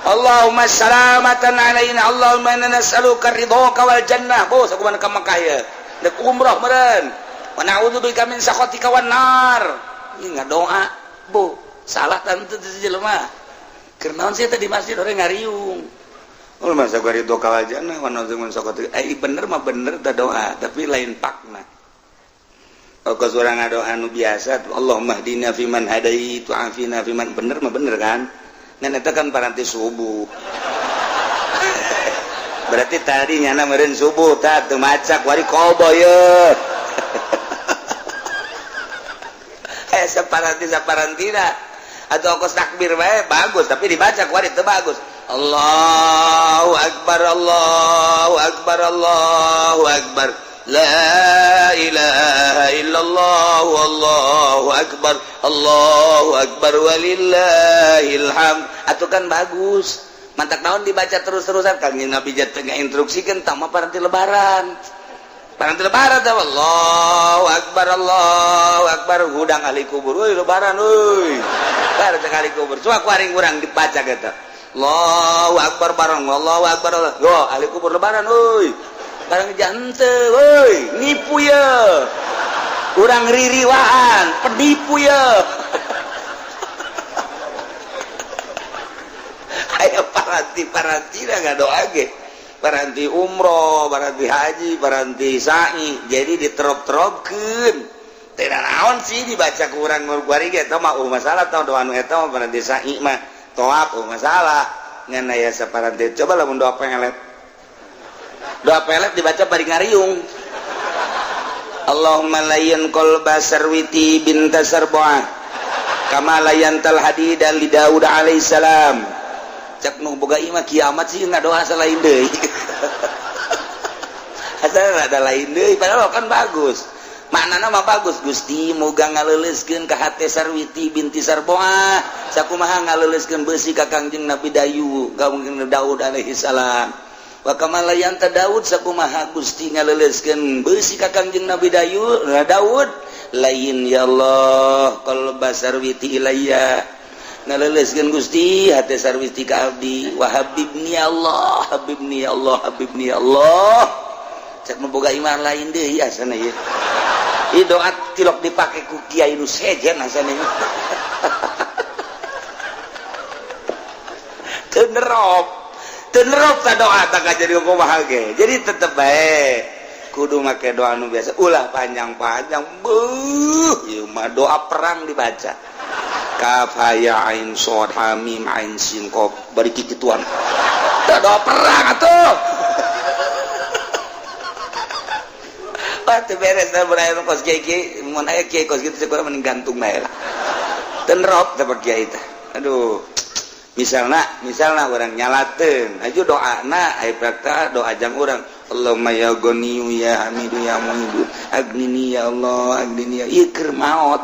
Speaker 1: Allahumma salamatan alaina, Allahumma inna nas'aluka ridhoka wal jannah. Bos, aku mana ka Makkah ya, dek umroh meureun. Wa na'udzubika min sakhatika wan nar. Ieu ngadoa, bu salah tentu jelema. Keur naon sih teh di masjid orang ngariung? Oh, masa gua ridho wal jannah wa na'udzu min sakhatika. Eh, bener mah bener teh doa, tapi lain pakna. Kalau urang ngadoa nu biasa, Allahumma hdina fiman hadait wa afina fiman, bener mah bener kan? Ngan eta kan paranti subuh. Berarti tadi nyana meureun subuh tah teu maca wari kobo ye. Eh, saparanti saparantina atau kos takbir bae bagus, tapi dibaca kuari teu bagus. Allahu akbar, Allahu akbar, Allahu akbar, la ilaha illallah, wallahu akbar, Allahu akbar, walillahil hamd. Atuh kan bagus, mantak naon dibaca terus-terusan. Kangjeng Nabi tengah instruksikan tama paranti lebaran, paranti lebaran teh Allahu akbar, Allahu akbar, hudang ahli kubur, euy lebaran euy, bareng ahli kubur. Coba ku aring urang dibaca gitu Allahu akbar bareng Allahu akbar, yo ahli kubur lebaran euy, barang jante woi, nipu ya, urang ririwaan penipu ya. Ayo paranti paranti dah nggak doa ge, paranti umroh, paranti haji, paranti sa'i, jadi diterop-teropkeun. Teu naon sih dibaca ku urang ngurguari ge eta mah masalah tah doa nu eta mah paranti sa'i mah toap masalah ngan aya saparanti. Coba lamun doa pengelet, doa pelet dibaca bari ngariung, Allahumma layyan qalba Sarwiti binta Sarbuah kama layyantal hadida li Daud alaihissalam. Cek nu boga imah kiamat sih ngadoa selain deui, asal ada lain deui, padahal kan bagus maknana mah bagus. Gusti moga ngaleuleuskeun ka hate Sarwiti binti Sarbuah sakumaha ngaleuleuskeun beusi ka Kangjeng Nabi Dayu ka Kangjeng Daud alaihissalam. Wa kama layanta Daud sakumaha Gusti ngaleuleuskeun beusi ka Kangjeng Nabi Dayu Daud lain ya Allah qalba Sarwiti ilayya, ngaleuleuskeun Gusti hate Sarwiti ka abdi, wa habibni ya Allah, habibni ya Allah, habibni ya Allah. Cek nu boga iman lain deui asana ieu. Ieu doa tilok dipake ku kiai nu sejen asana ieu. Teu nerop, teu nerop ta doa tak jadi kumaha ge. Jadi tetep bae kudu make doa nu biasa, ulah panjang-panjang. Beuh, ieu mah doa perang dibaca. Kaf ha ya ain shad ha mim ain sin qaf bari kikituan. Tah doa perang atuh. Wah teu beres da mun kos kiai, mun aya kiai kos kitu kurang mending gantung bae lah. Teu nerop teh kiai teh. Aduh. Misalnya orang nyalaten aja doa na aya prakta doa jang urang Allahumma ya ghaniyu ya hamidu ya muhidu agnini ya Allah agnini ya ieu keur maot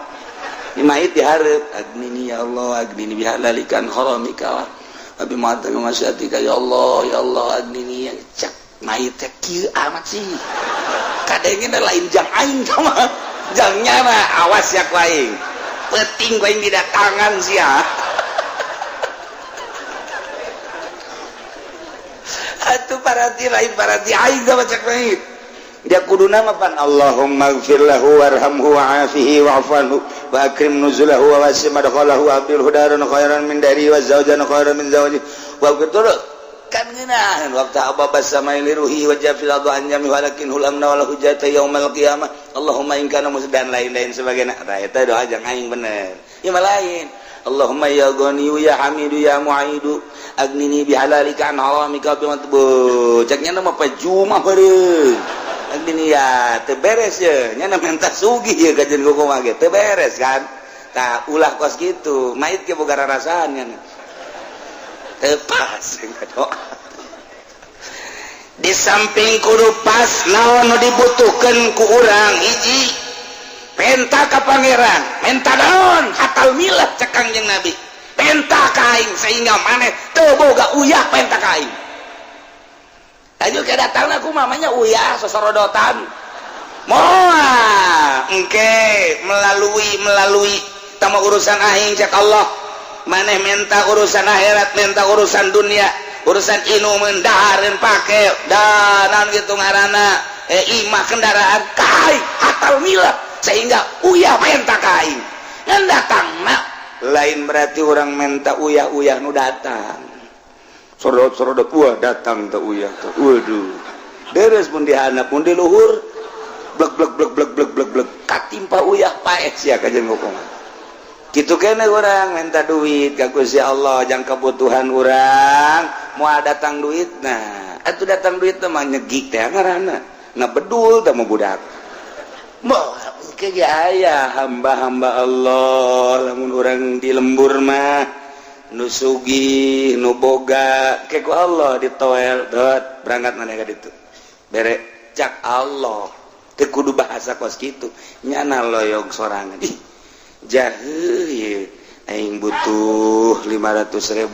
Speaker 1: ieu mait dihareup agnini ya Allah agnini bihalalikan haramika wa bi ma'ataka masyatika ya Allah ya Allah agnini ya cak mait teh kieu amat sih kadenge lain jang aing mah jangnya mah awas ya ku aing penting ku aing didatangan sia. Atuh paranti lain paranti aing sama cek lain. Dia kudu nama pan Allahumma ighfir lahu warhamhu wa'afihi wa'fu anhu wa akrim nuzulahu wa wasi' madkhalahu wa abdilhu daran khairan min dari wa zawjan khairan min zawji wa betul kan ngeunaheun waktu ababa samai liruhi wa jafil adu an jami walakin hulamna wal hujjata yaumal qiyamah Allahumma in kana dan lain-lain sebagainya. Tah eta doa jang aing bener. Ieu mah lain. Allahumma ya ghaniyu ya hamidu ya mu'idu agnini bihalalika an haramika bi matbu ceknya nama pajuma beureum agnini ya teu beres ye nya menta sugih ye kajeun kumaha ge teu beres kan. Tah ulah kos kitu mait ge boga rarasaan nya teu pas doa. Di samping kudu pas naon nu dibutuhkeun ku urang hiji penta ka pangeran, menta naon hatal milah cek Kangjeng Nabi, penta ka aing sehingga maneh teu boga uyah penta ka aing. Aju ke datangna ku mamanya uyah sosorodotan moal engke melalui tama urusan aing cek Allah maneh menta urusan akhirat, menta urusan dunia, urusan inumeun dahareun pake danan gitu ngaranna imah kendaraan ka aing hatal milah sehingga uyah menta ka aing. Ngan datangna lain berarti orang menta uyah-uyah nu datang sorot-sorot wah datang teh uyah teh waduh deres pun dihandap pun di luhur blek blek blek blek blek blek blek katimpa uyah paeh sia kajeun hukuman kitu kene urang minta duit ka Gusti Allah jang kebutuhan urang moal datang duit. Nah atuh datang duit teh mah nyegik teh ngaranna ngabedul teh mah budak moal ke aya hamba-hamba Allah lamun urang di lembur mah Nu sugih, nu boga, ke ku Allah ditoel, dot berangkat mana ka ditu. Bere cak Allah. Teu kudu bahasa kos kitu. Nyana loyog sorangan. Ih, jahe ye. Aing butuh 500.000,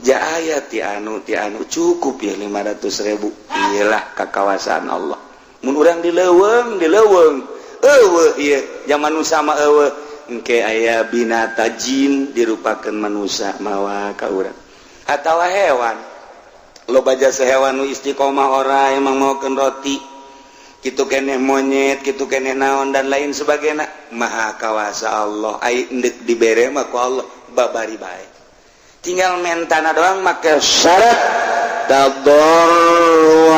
Speaker 1: ja aya ti anu, ti anu, cukup ya 500.000. Iyalah kakawasaan Allah. Mun urang di leuweung, di leuweung eueuh ieu zaman nu sama eueuh, engke aya binata jin dirupakeun manusia mawa ka urang atawa hewan. Loba jasa hewan nu istiqomah, ora emang maokeun roti kitu keneh, monyet kitu keneh, naon dan lain sebagainya. Maha kawasa Allah. Ai endek dibere mah ku Allah babari bae, tinggal mentana doang, make syarat tadarru'an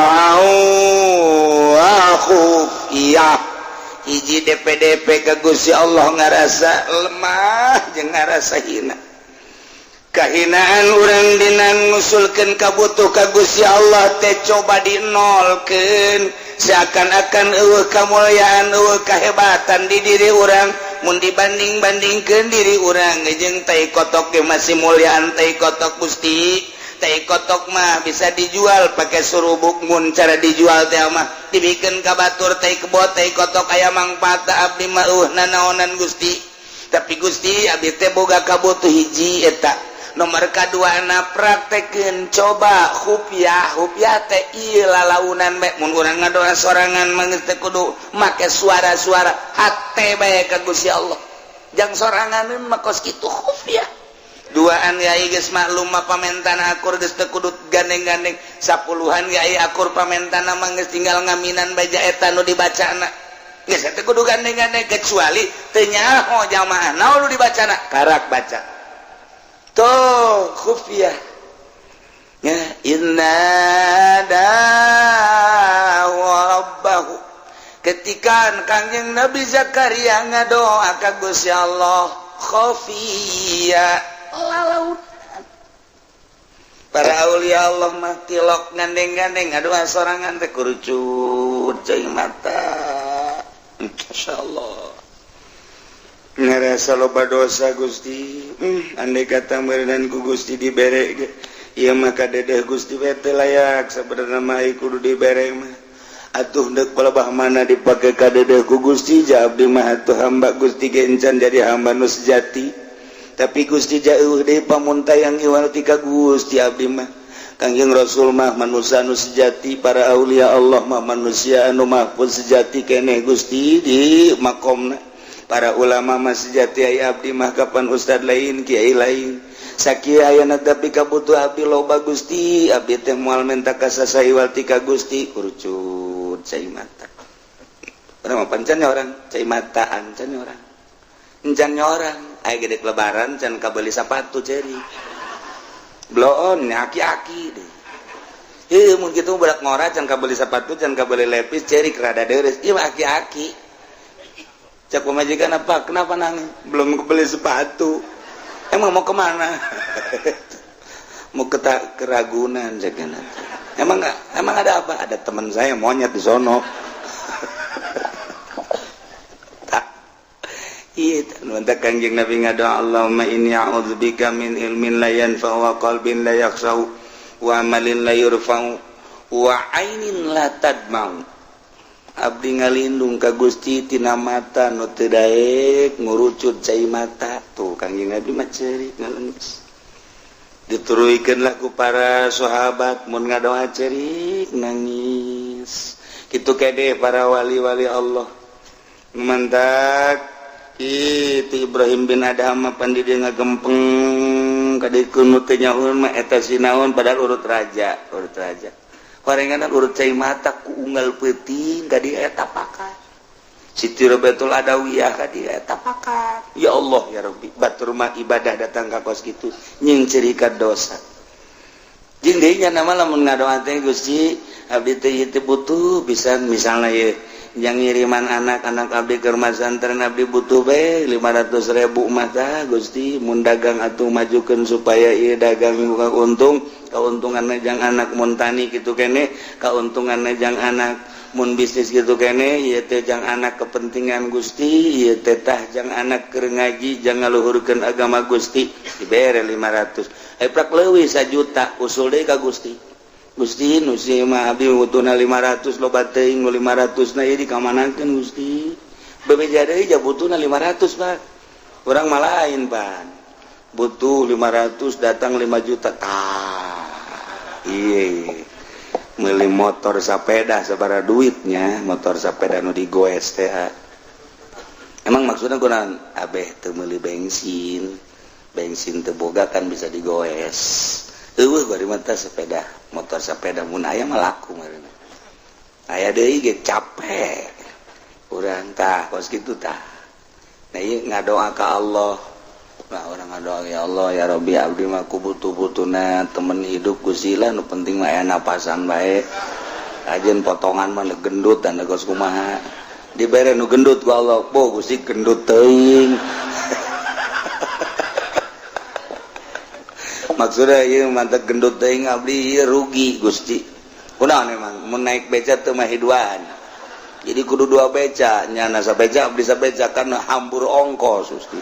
Speaker 1: wa khufiyah. Hiji DPDP ke Gusti Allah, ngarasa lemah jeung ngarasa hina, kahinaan urang dina ngusulkeun kabutuh ka Gusti Allah teh coba dinolkeun, seakan-akan eueuh kamulyaan, eueuh kahebatan di diri urang. Mun dibanding-bandingkeun diri urang jeung tai kotok ge masih mulyaan tai kotok. Gusti, tai kotok mah bisa dijual pakai surubuk. Mun cara dijual teh mah dibikeun ka batur tai kebot, tai kotok aya mangfaat. Abdi mah eueuh nanaonan, Gusti. Tapi Gusti, abdi teh boga kabutuh hiji eta. Nomor kadua na praktekeun coba khufyah. Khufyah teh ieu lalaunan bae. Mun urang ngadoa sorangan mah geus teu kudu make suara-suara, hate bae ka Gusti Allah. Jang sorangan mah kos kitu khufyah. Duaan yai geus maklum mah pamentana akur, geus teu kudu gandeng-gandeng. Sapuluhan yai akur pamentana mah geus tinggal ngaminan baja eta nu dibacana, geus teu kudu gandeng-gandeng, kecuali teu nyaho jamaah naon nu dibacana, karak baca tuh khufyah ya. Inna rabbahu, ketika Kangjeng Nabi Zakaria ngadoa ka Gusti Allah khafiyya, lalaunan. Para aulia Allah mah tilok gandeng-gandeng, ngadoa sorangan teh kurucut cai mata. Masyaallah, ngerasa loba dosa, Gusti. Andai kata meureunan ku Gusti dibere ge ieu mah kadedeh Gusti teh layak sabenerna mah, kudu dibere mah. Atuh deuk palebah mana dipake kadedeh ku Gusti? Ja abdi mah atuh hamba Gusti ge encan jadi hamba nu sejati, tapi Gusti jauh deui pamuntayang iwal ti ka Gusti abdi mah. Kangjeng Rasul mah manusia anu sejati, para aulia Allah mah manusia anu mahfuz sejati keneh Gusti di makomna, para ulama mah sejati, ai abdi mah kapan ustad lain, kiai lain, sakieu ayana. Tapi kabutuh abdi loba, Gusti. Abdi teh moal menta ka saha iwal ti ka Gusti. Kurucut cai mata. Urang mah pancan orang cai mata, ancan orang, encan orang. Aya gede lebaran can kabeli sepatu, ceri bloon aki-aki deh. Heuh, mun kitu budak ngora can kabeli sepatu, can kabeli lepis, ceri rada deres. Ieu mah aki-aki. Cak pemajikan, "Apa, kenapa nangis?" "Belum kebeli sepatu." "Emang mau kemana?" "Mau ke keragunan." Cek, "Emang nggak, emang ada apa?" "Ada teman saya monyet di sono." Iya, Kangjeng Nabi ngadoa, "Allahumma inni a'udzubika min ilmin la yanfa'u wa qalbin la yakhsha'u wa amalin la yurfa'u wa ainin la tadma'u." Abdi ngalindung ka Gusti tina mata nu teu daek ngurucut cai mata. Tuh, Kangjeng Nabi mah ceurik ngalengis. Dituruikeun lah ku para sahabat, mun ngadoa ceurik nangis. Kitu kede para wali-wali Allah. Mantak itu Ibrahim bin Adham pan di dia ngagempeng kadikeun nu teu nyaun mah eta sinaon, padahal urut raja, urut raja. Horengan urut cai mata ku unggal peuting ka dieu eta pakat. Siti Robiatul Adawiyah ka dieu eta pakat. Ya Allah ya Rabbi, batur mah ibadah datang ka kos kitu nying cirikan dosa. Jeung deui nya nama lamun ngadoa teh, "Gusti, abdi teh ieu teh butuh pisan," misalna ieu yang ngiriman anak-anak abdi ke rumah santren, "Abdi butuh be 500.000 mata, Gusti. Mun dagang atuh majukeun supaya ieu dagang buka untung, keuntungan jang anak, mun tani kitu kene keuntungan jang anak." Mun bisnis gitu kene ieu teh jang anak kepentingan Gusti, ieu teh tah jang anak keur ngaji, jang ngaluhurkeun agama Gusti, dibere 500. Eh, prak leuwih 1 juta, usul deui ka Gusti. Gusti, nu si mah abdi butuhna 500, loba teuing nu 500 na, ieu dikamanakeun, Gusti? Bebeja deui ja butuhna 500, Pak. Urang mah lain pan. Butuh 500, datang 5 juta. Tah. Iya. Beli motor sepeda sabaraha duitnya, motor sepeda nu digoes teh. Emang maksudnya kunaon? Abeh teu meuli bensin, bensin teu boga kan bisa digoes. Eueuh bari mah sepeda, motor sepeda mun aya mah laku meureun. Aya deui ge capek urang tah, kos kitu tah. Nah, ieu ngadoa ka Allah. Nah, urang ngadoa, "Ya Allah, ya Rabbi, abdi mah ku butuh-butuhna temen hidup Gusti lah, nu penting mah aya napasan bae. Ajeun potongan mah gendut dan geus kumaha." Dibere nu gendut ku Allah. "Po Gusti, gendut teuing." Maksudnya ieu mantep gendut teuing, abdi ieu rugi, Gusti. Kunaon emang mun naik beca teu mah duaan? Jadi kudu dua beca, nyana sabeca, abdi sabeca, kan hambur ongkos, Gusti.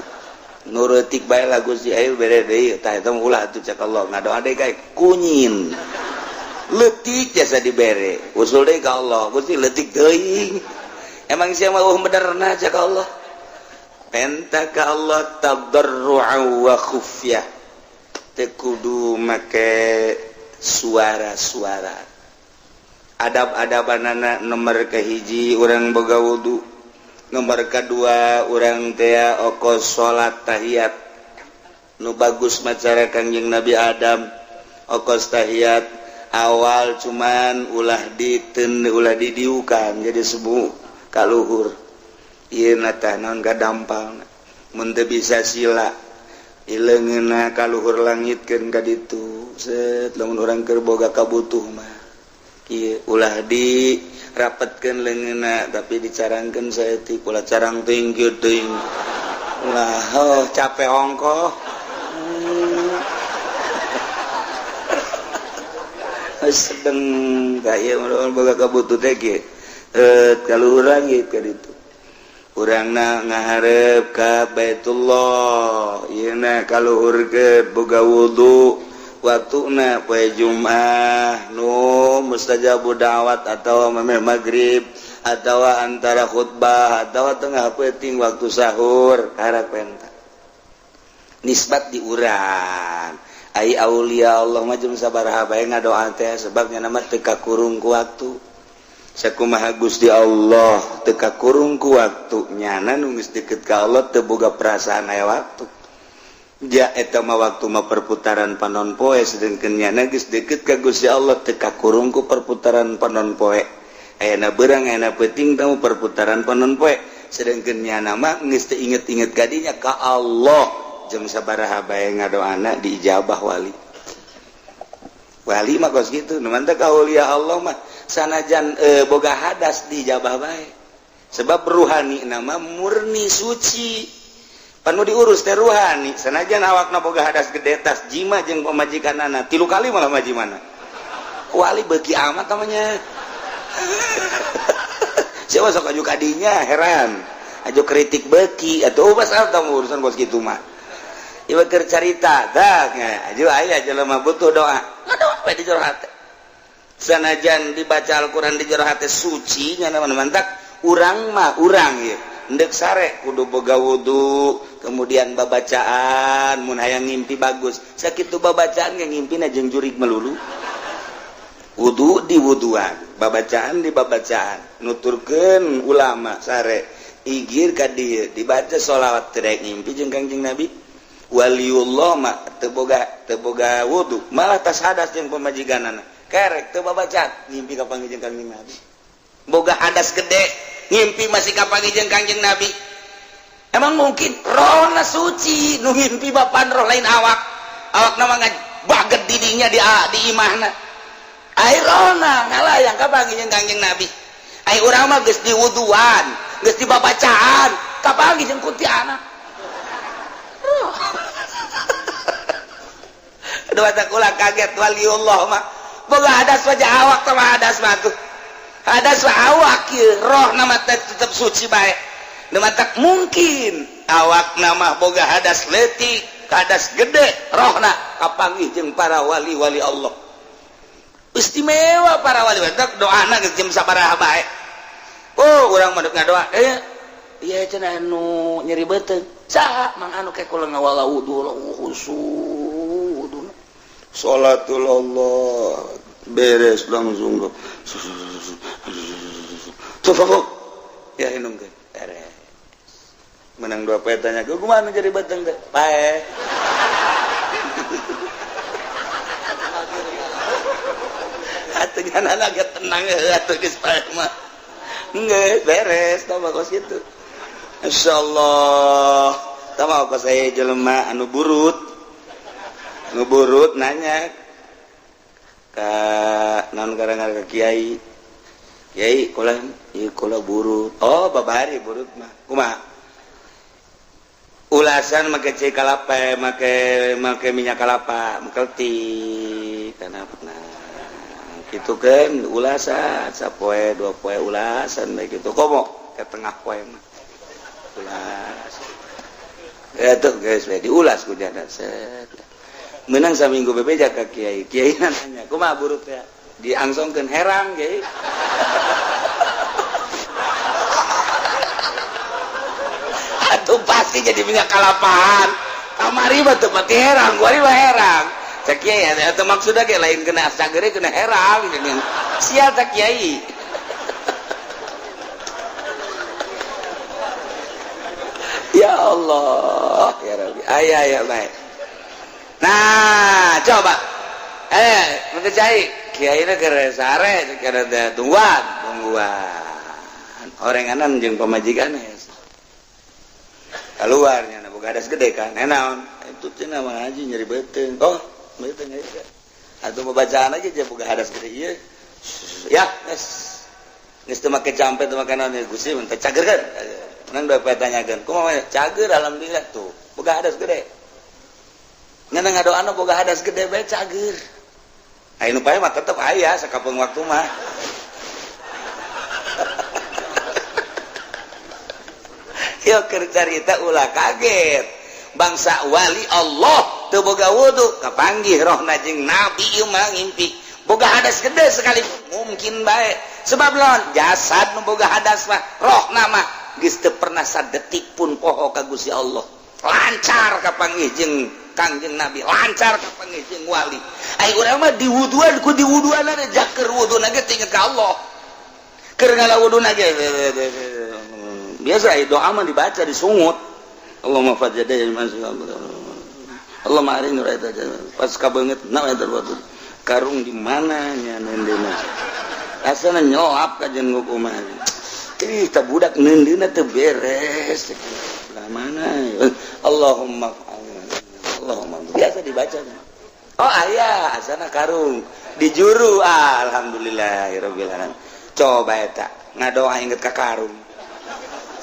Speaker 1: Nurutik bae lah, Gusti, ayo bere deui. Tah, eta ulah atuh, cek Allah. Ngadoa deui kae kunyin. Leutik jasa dibere. Usul deui ka Allah, "Gusti, leutik teuing." "Emang sia mah benerna," cek Allah. Penta ka Allah tadarru'a wa khufyah. Teu kudu make suara-suara. Adab-adabanana, nomor kahiji urang boga wudu, nomor kedua urang tea okos salat tahiyat nu bagus macara Kangjeng Nabi Adam. Okos tahiyat awal, cuman ulah diten, ulah didiukan, jadi sebu kaluhur ieu tah naon gadampal. Mun teu bisa sila, ileungeunna kaluhur langitkeun ka ditu, set. Lamun urang keur boga kabutuh mah kieu, ulah di rapatkan leungeunna, tapi dicarangkan saeutik, ulah carang teuing kieu teuing lah. Oh, capek ongkoh. Sedeng kaya boga kabutuh teh kieu, eh, kaluhur langit ka ditu. Urangna ngaharep ka Baitullah, ieu na kaluhur ke, boga wudu, waktuna poe Jumat nu mustajabu da'wat, atau memeh maghrib, atau antara khutbah, atau tengah peuting waktu sahur, karak penta nisbat di urang. Ai aulia Allah mah jeung sabaraha bae ngadoa teh, sebabnya nama teu kakurung ku waktu. Sakumaha Gusti Allah teu kakurung ku waktu, nyana nu geus deket ka Allah teu boga perasaan aya waktu. Ja eta mah waktu mah perputaran panon poe, sedengkeun nyana geus deket ka Gusti Allah teu kakurung ku perputaran panon poe. Ayeuna beurang, ayeuna peuting tahu perputaran panon poe, sedengkeun nyana mah geus teu inget-inget kadinya ka Allah. Jeung sabaraha bae ngadoana diijabah. Wali wali mah kos kitu. Nu mantep aulia Allah mah sanajan boga hadas diijabah bae, sebab ruhani nama murni suci. Panu diurus teh ruhani, sanajan awakna boga hadas gede, tas jima jeung pamajikanana tilu kali malah majimana. Wali beuki amat namanya. Siapa sok aju kadinya heran, aju kritik beuki atuh. Oh, pasal tamu urusan kos kitu mah. Ieu keur carita dah, aju aya jelema butuh doa, ngadoa we di jero hate. Sanajan dibaca Al-Qur'an di jero hate suci nya, mantak urang mah urang ieu ndek sare kudu boga wudu, kemudian babacaan mun hayang ngimpi bagus. Sakitu babacaan ge ngimpina jeung jurig melulu. Wudu di wuduan, babacaan di babacaan. Nuturkeun ulama, sare igir ka dieu dibaca sholawat teu ngimpi jeung Kangjeng Nabi. Waliullah mah teu boga wudu, malah tas hadas jeung pamajikanana, kerek teu babacaan, ngimpi ka panggih jeung Kangjeng Nabi. Boga hadas gede, ngimpi masih kapanggih jeung Kangjeng Nabi. Emang mungkin? Rohna suci nu ngimpi, bapan roh, lain awak. Awak nama baget didinya di imahna. Ai rohna ngalayang kapanggih jeung Kangjeng Nabi. Ai urang mah geus diwuduan, geus dibabacaan, kapanggih jeung kuntianak. Roh. Aduh, kula kaget, waliullah mah boga hadas wajah, awak sama hadas mah tuh. Hadas awak ieu, roh nama teh tetep suci bae. Nu matak mungkin awak nama boga hadas leutik, hadas gede, rohna kapanggih jeung para wali-wali Allah. Istimewa para wali, doana geus jam sabaraha bae. Oh, urang mah ngadoa, eh iya cenah anu nyeri beuteung. Saha mang anu ke kula ngawala wudu khusu wudu.
Speaker 3: Salatul Allah beres langsung
Speaker 1: tuh ya inungkeun beres. Menang dua poe tanya, "Kumaha nu jadi beuteung teh?" Pae. Atuh nyanan agak tenang atuh geus pae mah. Geus beres tah kos kitu. Insyaallah. Tah mah kos aya jelema anu burut. Anu burut nanya ka naon karang ka kiai. Kiai kula ieu kula burut. Oh, babari burut mah. Kumaha? Ulasan make cai kalapa, make make minyak kalapa, mengkelti karena nah gitu kan ulasan sapoe dua poe ulasan baik gitu komo ke tengah poe mah ulas ya tuh guys diulas ku janda set menang saminggu bebeja ka kiai, kiai nanya kumaha burut ya diangsongkeun herang kiai. Atuh pasti jadi minyak kalapaan kamari mah teu pati herang, kuari mah herang. Cek kiai atuh maksudna ge lain kena sagere kena herang sial cek kiai. Ya Allah ya Rabbi, aya ya baik. Nah coba mengke cai kiai na keur sare keur tungguan tungguan orenganan jeung pamajikan keluarnya na boga hadas gede kan naon itu cenah mah haji nyeri beuteung. Oh beuteung aja atuh bacaan aja je boga hadas gede ieu ya geus geus teu make campe teu make naon Gusti mun teh cager kan menang dua poe tanyakeun kumaha cager alhamdulillah tuh boga hadas gede ngan ngadoana boga hadas gede bae cager aya nu pae mah tetep aya sakapeung waktu mah. Yo keur carita ulah kaget bangsa wali Allah teu boga wudu kapanggih rohna jeung nabi ieu mah ngimpi boga hadas gede sekali mungkin bae sebab lawan jasad nu boga hadas mah rohna mah geus teu pernah sadetik pun poho ka Gusti Allah lancar kapanggih jeung Kangjeng Nabi lancar kapanggih jeung wali. Ai urang mah diwuduan ku diwuduan jaker wuduna ge inget ka Allah keur ngala wuduna ge biasa doa mah dibaca disungut Allahumma fajjada Allahumma arini raita pas kabeungeut na eta karung di mana nya neundeuna asana nyelap ka jeung kumaha ih ta budak neundeuna teu beres lah mana Allahumma Allahumma biasa dibaca. Oh aya asana karung dijuru alhamdulillahirabbil alamin. Coba eta ngadoa inget ka karung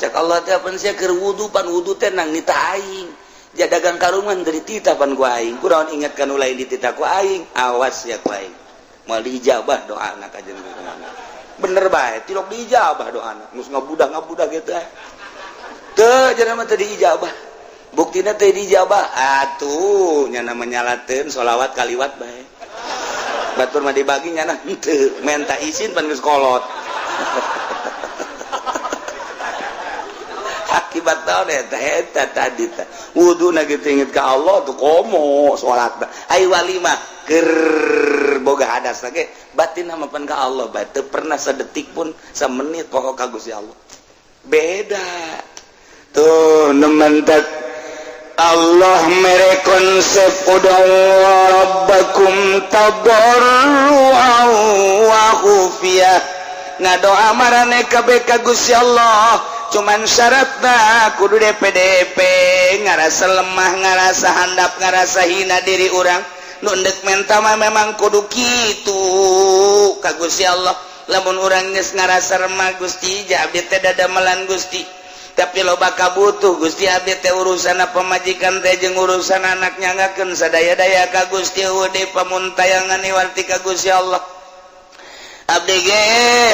Speaker 1: cek Allah teh pan sia keur wudu pan wudu teh nang nita aing ja dagang karungan dari tita pan ku aing kunaon inget ka nu lain ditita ku aing awas ya ku aing moal diijabah doana ka jeung bener bae tilok diijabah doana geus ngabudah-ngabudah kitu eh teu cenah mah teu diijabah buktina teu diijabah atuh nya menyalateun sholawat kaliwat bae batur mah dibagi nya henteu menta izin pan geus kolot. Akibat naon eta eta tadi teh wuduna kitu inget ka Allah tuh komo salat ai wali mah keur boga hadas ge batin mah pan ka Allah bae teu pernah sadetik pun samenit poho ka Gusti Allah beda
Speaker 3: tuh nementak Allah mere konsep ud'u rabbakum tadarruan wa khufiyah ngadoa marane kabeh ka Gusti Allah cuman syaratna kudu DPDP ngarasa lemah ngarasa handap ngarasa hina diri urang nu endek menta mah memang kudu kitu ka Gusti Allah lamun urang geus ngarasa remah Gusti ja abdi teh dadamelan Gusti tapi loba kabutuh Gusti abdi teh urusan pamajikan teh jeung urusan anak nyangakeun sadaya-daya ka Gusti eueuh deui pamuntayangan iwarti ka Gusti Allah.
Speaker 1: Abdi ge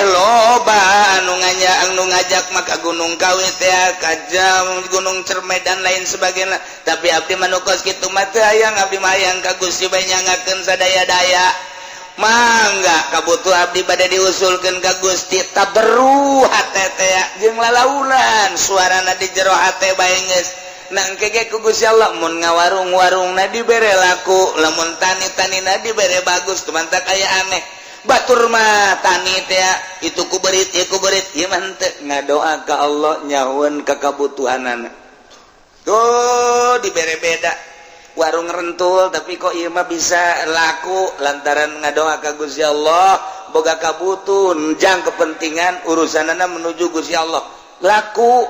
Speaker 1: loba anu nganya, anu ngajak maka Gunung Kawi teh, ka jam Gunung Cerme dan lain sebagainya, tapi abdi mah nu kos kitu mah teu hayang. Abdi mah hayang ka Gusti bae, nyangakeun sadaya-daya. Mangga kabutuh abdi bade diusulkeun ka Gusti, taberu hate teh jeung lalaunan suarana di jero hate bae geus. Nangke ge ku Gusti Allah, mun ngawarung-warungna dibere laku, lamun tani-tanina dibere bagus. Tumantak aya aneh, batur mah tani teh itu ku berit, ieu ku berit, ieu mah henteu, ngadoa ka Allah nyahueun ka kabutuhanana tuh dibere beda. Warung rentul, tapi kok ieu mah bisa laku lantaran ngadoa ka Gusti Allah, boga kabutuh jang kepentingan urusanana menuju Gusti Allah, laku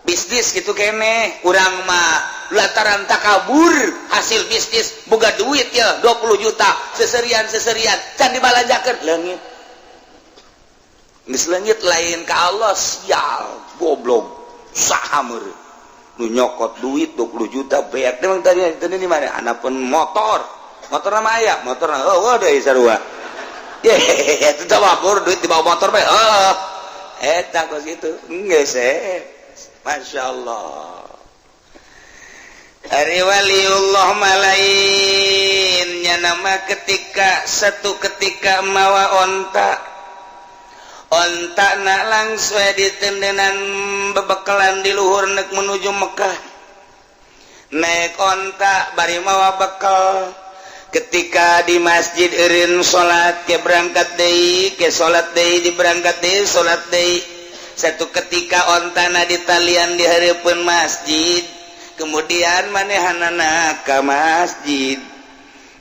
Speaker 1: bisnis gitu kene. Urang mah lantaran takabur, hasil bisnis boga duit ya 20 juta, seserian seserian can dibalanjakeun, leungit. Geus leungit lain ka Allah, sial, goblok, saha meureun nu nyokot duit 20 juta beak? Emang tadi tadi di mana anapun motor, motor nama aya motor, oh deui sarua. Ye, itu mabur duit di bawah motor bae. Oh, eta kos kitu geus eh. Masya Allah. Ari waliullah malainnya nama, ketika satu ketika mawa onta, onta nak langsung ditendenan bebekalan di luhur nek menuju Mekah, naik onta bari mawa bekal. Ketika di masjid eureun salat, ke berangkat deui, ke salat deui, di berangkat deui, salat deui. Satu ketika ontana ditalian di hareupeun masjid, kemudian manehanana ka masjid,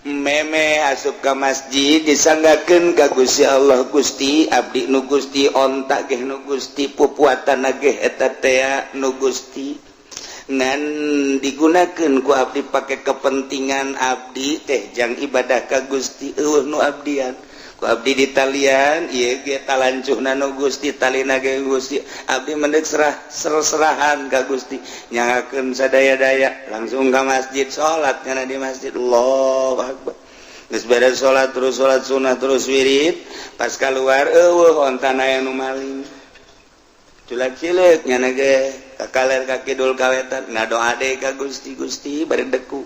Speaker 1: meme asup ka masjid, disanggakeun ka Gusti Allah, "Gusti, abdi nu Gusti, onta ge nu Gusti, pupuatan ge eta tea nu Gusti, ngan digunakeun ku abdi pake kepentingan abdi teh jang ibadah ka Gusti. Euweuh nu abdian ku abdi ditalian, ieu ge talancuhna nu Gusti, talina ge Gusti. Abdi mendek serah serahan ka Gusti, nyangakeun sadaya-daya." Langsung ka masjid, salat nyana di masjid, Allahu akbar. Geus beres salat, terus salat sunah, terus wirid. Pas keluar, euweuh ontana aya nu maling. Culak cileuk nyana ge ka kaler, ka kidul, ka wetan, ngadoa deui ka Gusti. "Gusti, bari deku,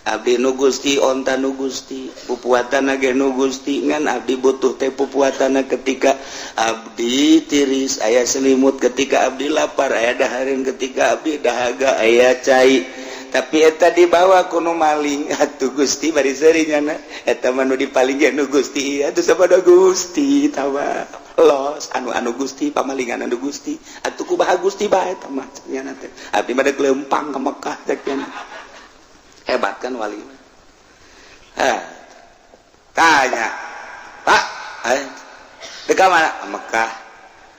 Speaker 1: abdi nu Gusti, onta nu Gusti, pupuatan ge nu Gusti, ngan abdi butuh teh pupuatan ketika abdi tiris aya selimut, ketika abdi lapar aya dahareun, ketika abdi dahaga aya cai, tapi eta dibawa ku nu maling. Atuh Gusti, bari seuri nyana, eta mah nu dipaling ge nu Gusti. Atuh sapada Gusti tawa los anu anu Gusti, pamalingan anu Gusti, atuh kumaha Gusti bae eta mah?" Cek nyana teh, "Abdi mah dek leumpang ka Mekah," cek nyana. Hebat kan wali? Ha, tanya, "Pak, eh, dek ka mana?" "Ka Mekah."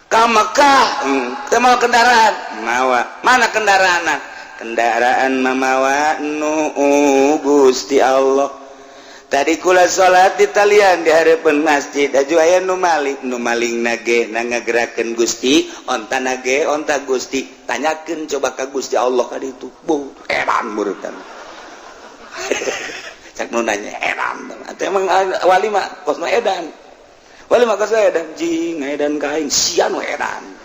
Speaker 1: "Ka Mekah? Teu mawa kendaraan?" "Mawa." "Mana kendaraan?" "Kendaraan mamawa nu Gusti Allah. Tadi kula salat di talian di hareupeun masjid, aju aya nu maling. Nu maling nage na ngagerakeun Gusti, onta nage onta Gusti. Tanyakeun coba ka Gusti Allah ka ditu." Bu, edan murutan. Cak nu nanya edan. Atuh emang wali mah kos nu edan. Wali mah kos edan, jing edan ka aing, sia nu edan.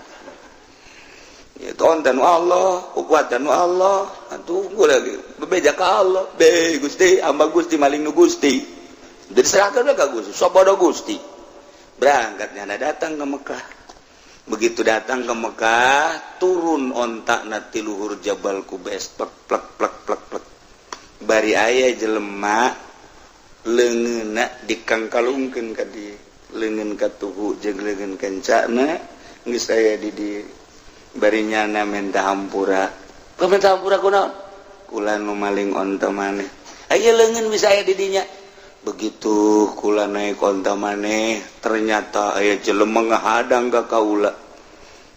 Speaker 1: Itu onta nu Allah, kuatan nu Allah. Atuh gua lagi bebeja ka Allah. "Be Gusti, hamba Gusti, maling nu Gusti." Diserahkan ka Gusti, sabodo Gusti. Berangkatnya datang ke Mekah. Begitu datang ke Mekah, turun onta na ti luhur Jabal Kubes, plek plek plek plek plek. Bari aya jelema leungeunna dikangkalungkeun ka di leungeun katuhu jeung leungeun kencana geus aya di di. Bari nyana minta hampura. "Kau minta hampura kunaon?" "Kula nu maling onta maneh, aya leungeun bisa aya di dinya. Begitu kula naik onta maneh, ternyata aya jelema ngahadang ka kaula.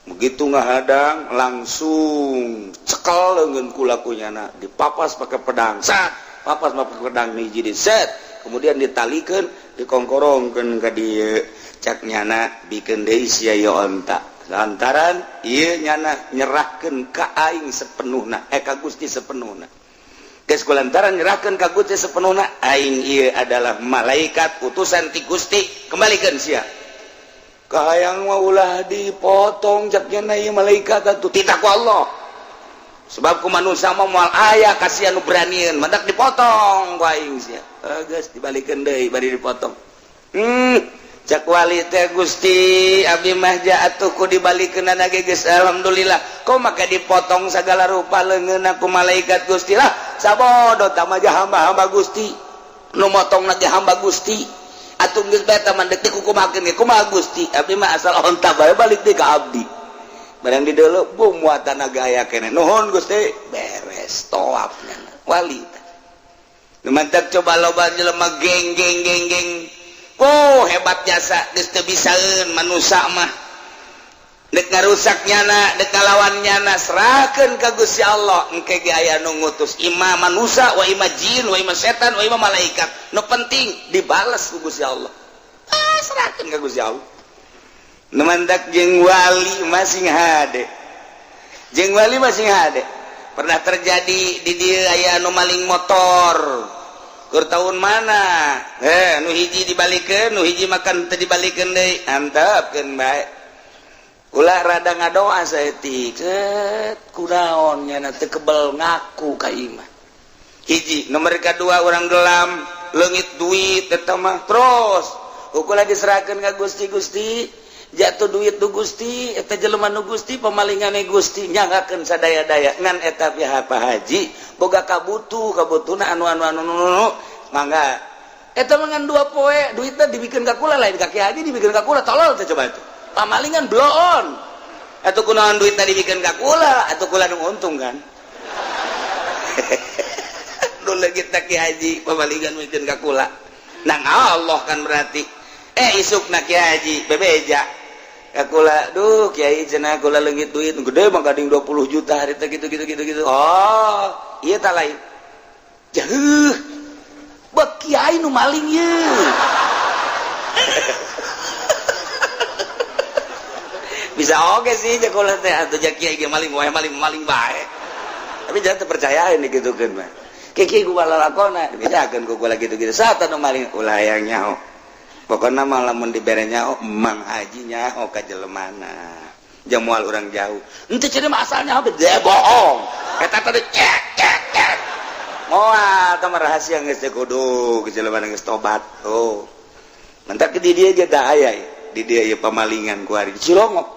Speaker 1: Begitu ngahadang, langsung cekel leungeun kula ku nyana, dipapas pakai pedang, sat, papas pakai pedang hiji di set, kemudian ditalikeun, dikongkorongkeun ka dieu. Cak nyana, 'Bikeun deui sia ieu onta, lantaran ieu nyana nyerahkeun ka aing sepenuhna, eh, ka Gusti sepenuhna. Geus kulantaran nyerahkeun ka Gusti sepenuhna, aing ieu adalah malaikat utusan ti Gusti, kembalikan sia.'" Kahayang mah ulah dipotong cak nya ieu malaikat atuh titah ku Allah. Sebab ku manusia mah moal aya kasihan nu beranieun, mantak dipotong ku aing sia. Geus dibalikeun deui bari dipotong. Cak wali teh Gusti abdi mah atuh ku dibalikeunana ge geus alhamdulillah. Kok maka dipotong segala rupa leungeunna ku malaikat Gusti lah. Sabodo tah mah hamba-hamba Gusti. Nu motongna ge hamba Gusti. Atuh geus bae tah mah deuk dikukumakeun ge kumaha Gusti? Abdi mah asal onta bae balik deui ka abdi. Barang di deuleu bum muatan aya keneh. Nuhun Gusti, beres toap nya wali teh. Nu mantak coba loba jelema geng geng geng geng. Oh hebat jasa geus teu bisaeun manusa mah. Dek ngarusak nyana, dek ngalawan nyana, serahkeun ka Gusti Allah. Engke ge aya nu ngutus ima manusa, wa ima jin, wa ima setan, wa ima malaikat. Nu penting dibales ku Gusti Allah. Ah, serahkeun ka Gusti Allah. Nu mantak jeung wali masing hade. Jeung wali masing hade. Pernah terjadi di dieu aya nu maling motor. Keur tahun mana? Nu hiji dibalikeun, nu hiji makan teu dibalikeun deui. Antepkeun bae. Ulah rada ngadoa saeutik. Set kunaon nya teu kebel ngaku ka imah. Hiji, nomor kedua orang gelam, leungit duit eta mah terus. Ukur diserahkeun ka Gusti Gusti. Jatuh duit nu Gusti, eta jelema nu Gusti, pemalingane Gusti nyanggakeun sadaya-daya ngan eta pihak Pak Haji boga kabutuh, kabutuhna anu anu anu anu mangga. Eta mah ngan 2 poe duitna dibikeun ka kula lain ka Ki Haji dibikeun ka kula tolol teh coba itu. Pamalingan bloon. Atuh kunaon duitna dibikeun ka kula, atuh kula nu untung kan. Nu leungit Ki Haji pamalingan mikeun ka kula. Nang Allah kan berarti. Isukna Ki Haji bebeja. Kula duh kiai cenah kula leungit duit gede mah gading 20 juta hari teh gitu gitu gitu gitu. Oh, ieu tah lain. Jauh. Bek kiai nu maling ye. Bisa oge sih jeung kula teh atuh ja kiai ge maling wae maling maling bae. Tapi jangan terpercayain digitukeun mah. Kiai ku lalakona dibejakeun ku kula gitu-gitu. Saat nu maling ulah hayang nyaho. Pokoknya malah mun dibere nyaho Mang Haji nyaho ka jelemana. Jeung moal urang jauh. Henteu cenah mah asalnya dia bohong. Eta tadi cek cek cek. Moal tah rahasia geus teh kudu ke jelemana geus tobat. Oh. Mantak di dieu ge da aya di dieu ieu pamalingan ku ari di Cilongok.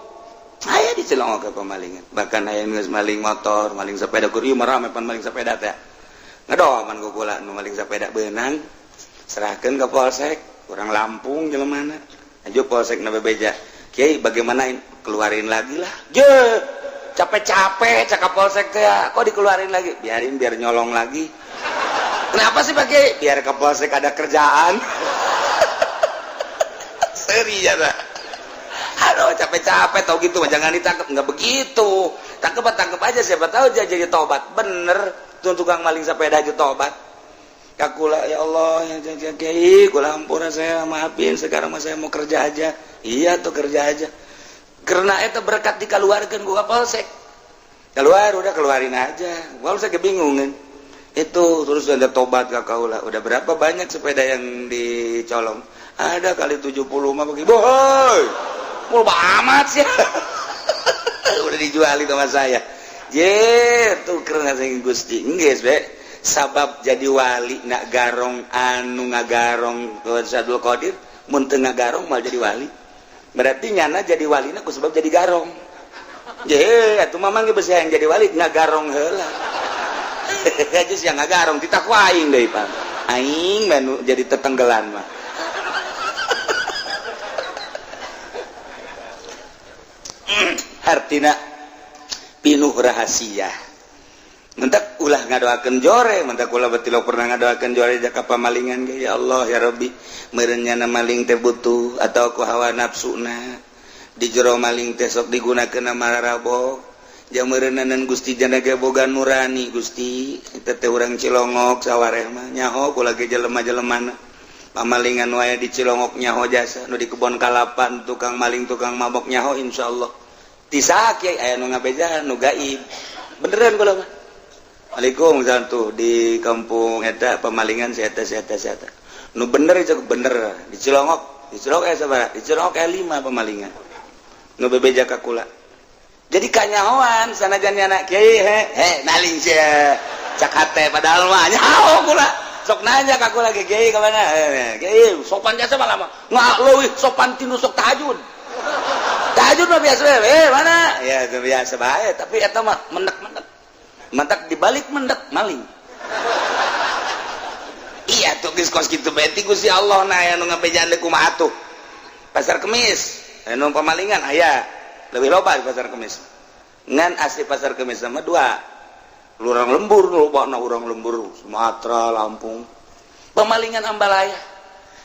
Speaker 1: Aya di Cilongok ke pamalingan. Bahkan aya geus maling motor, maling sepeda kur ieu mah rame pan maling sepeda teh. Ngadoman ku kula nu maling sepeda beunang. Serahkeun ka polsek. Orang Lampung jelemana aja polsek na bebeja kiai bagaimana keluarin lagi lah je capek-capek cakap polsek teh kok dikeluarin lagi biarin biar nyolong lagi kenapa sih pakai biar ke polsek ada kerjaan seri ya aduh capek-capek tau gitu jangan ditangkap nggak begitu tangkep aja siapa tahu dia jadi tobat bener tuh tukang maling sepeda aja tobat kakula ya Allah ya kiai kula ampura saya maafin sekarang mah saya mau kerja aja iya tuh kerja aja karena itu berkat dikeluarkan gua polsek keluar udah keluarin aja polsek kebingungan itu terus ada tobat ka kaula udah berapa banyak sepeda yang dicolong ada kali 70 mah begitu boy mul amat sih udah dijualin sama saya je tuh karena saya Gusti geus be sabab jadi wali nak garong anu ngagarong Abdul Qadir mun teu ngagarong mal jadi wali berarti nyana jadi walina ku sebab jadi garong je atuh mamang ge besi yang jadi wali ngagarong heula aja sih ngagarong titah ku aing deui Pak aing mah jadi tetenggelan mah artina pinuh rahasia mentak ulah ngadoakeun jore mentak ulah betul pernah ngadoakeun jore jaka pamalingan ge ya Allah ya Rabbi meureun nyana maling teh butuh atau ku hawa nafsuna di jero maling teh sok digunakeun mararabo jeung meureunnanan Gusti jana ge boga nurani Gusti eta teh urang Cilongok sawareh mah nyaho kula ge jelema-jelemana pamalingan wae di Cilongok nyaho jasa nu di kebon kalapan tukang maling tukang mabok nyaho insyaallah ti saha kiai aya nu ngabejaan nu gaib beneran kula mah Waalaikumsalam tuh di kampung eta pemalingan si eta si eta si eta. Nu bener itu bener di Cilongok Di Curug aya sabaraha? Di Curug aya 5 pemalingan nu bebeja ka kula. Jadi kanyahoan sanajan anak kiai, he he maling sia cak hate, padahal mah nyaho kula. Sok nanya ka kula, "Kiai ka mana?" "Kiai sopan jasa malah mah nggak leuwih sopan tinu sok tahajud." Tahajud mah biasa, "Eh, mana ya?" Itu biasa bae, tapi eta mah mendak-mendak mendak, dibalik mendak maling. Iya tuh, geus kos kitu bae ti Gusti Allah. Nah, anu ngabejaan deui kumaha tuh? Pasar Kemis anu pemalingan aya lebih loba di Pasar Kemis. Ngan asli Pasar Kemis sama dua urang lembur, loba na urang lembur, Sumatera, Lampung, pemalingan ambalaya.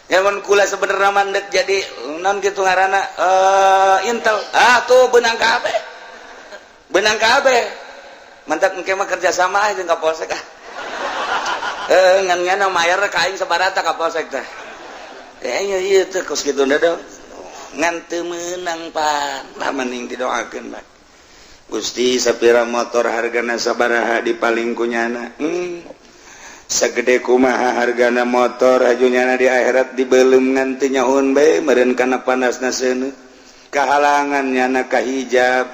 Speaker 1: Ya mun kula sebenarnya mandek jadi non gitu ngaranna intel, ah tuh benang kabeh, benang kabeh. Mantap, engke mah kerja sama aja ka polsek ah. Ngan ngan mayar ka aing sabarata ka polsek teh. Iya iya teh kos kitu dong, ngan teu meunang pan lah, mending didoakeun bae. "Gusti, sapira motor hargana sabaraha dipaling ku nyana?" Segede kumaha hargana motor hajunyana di akhirat dibelum ngan teu nyahoun bae meureun kana panasna seuneu, kahalangan nyana, kahijab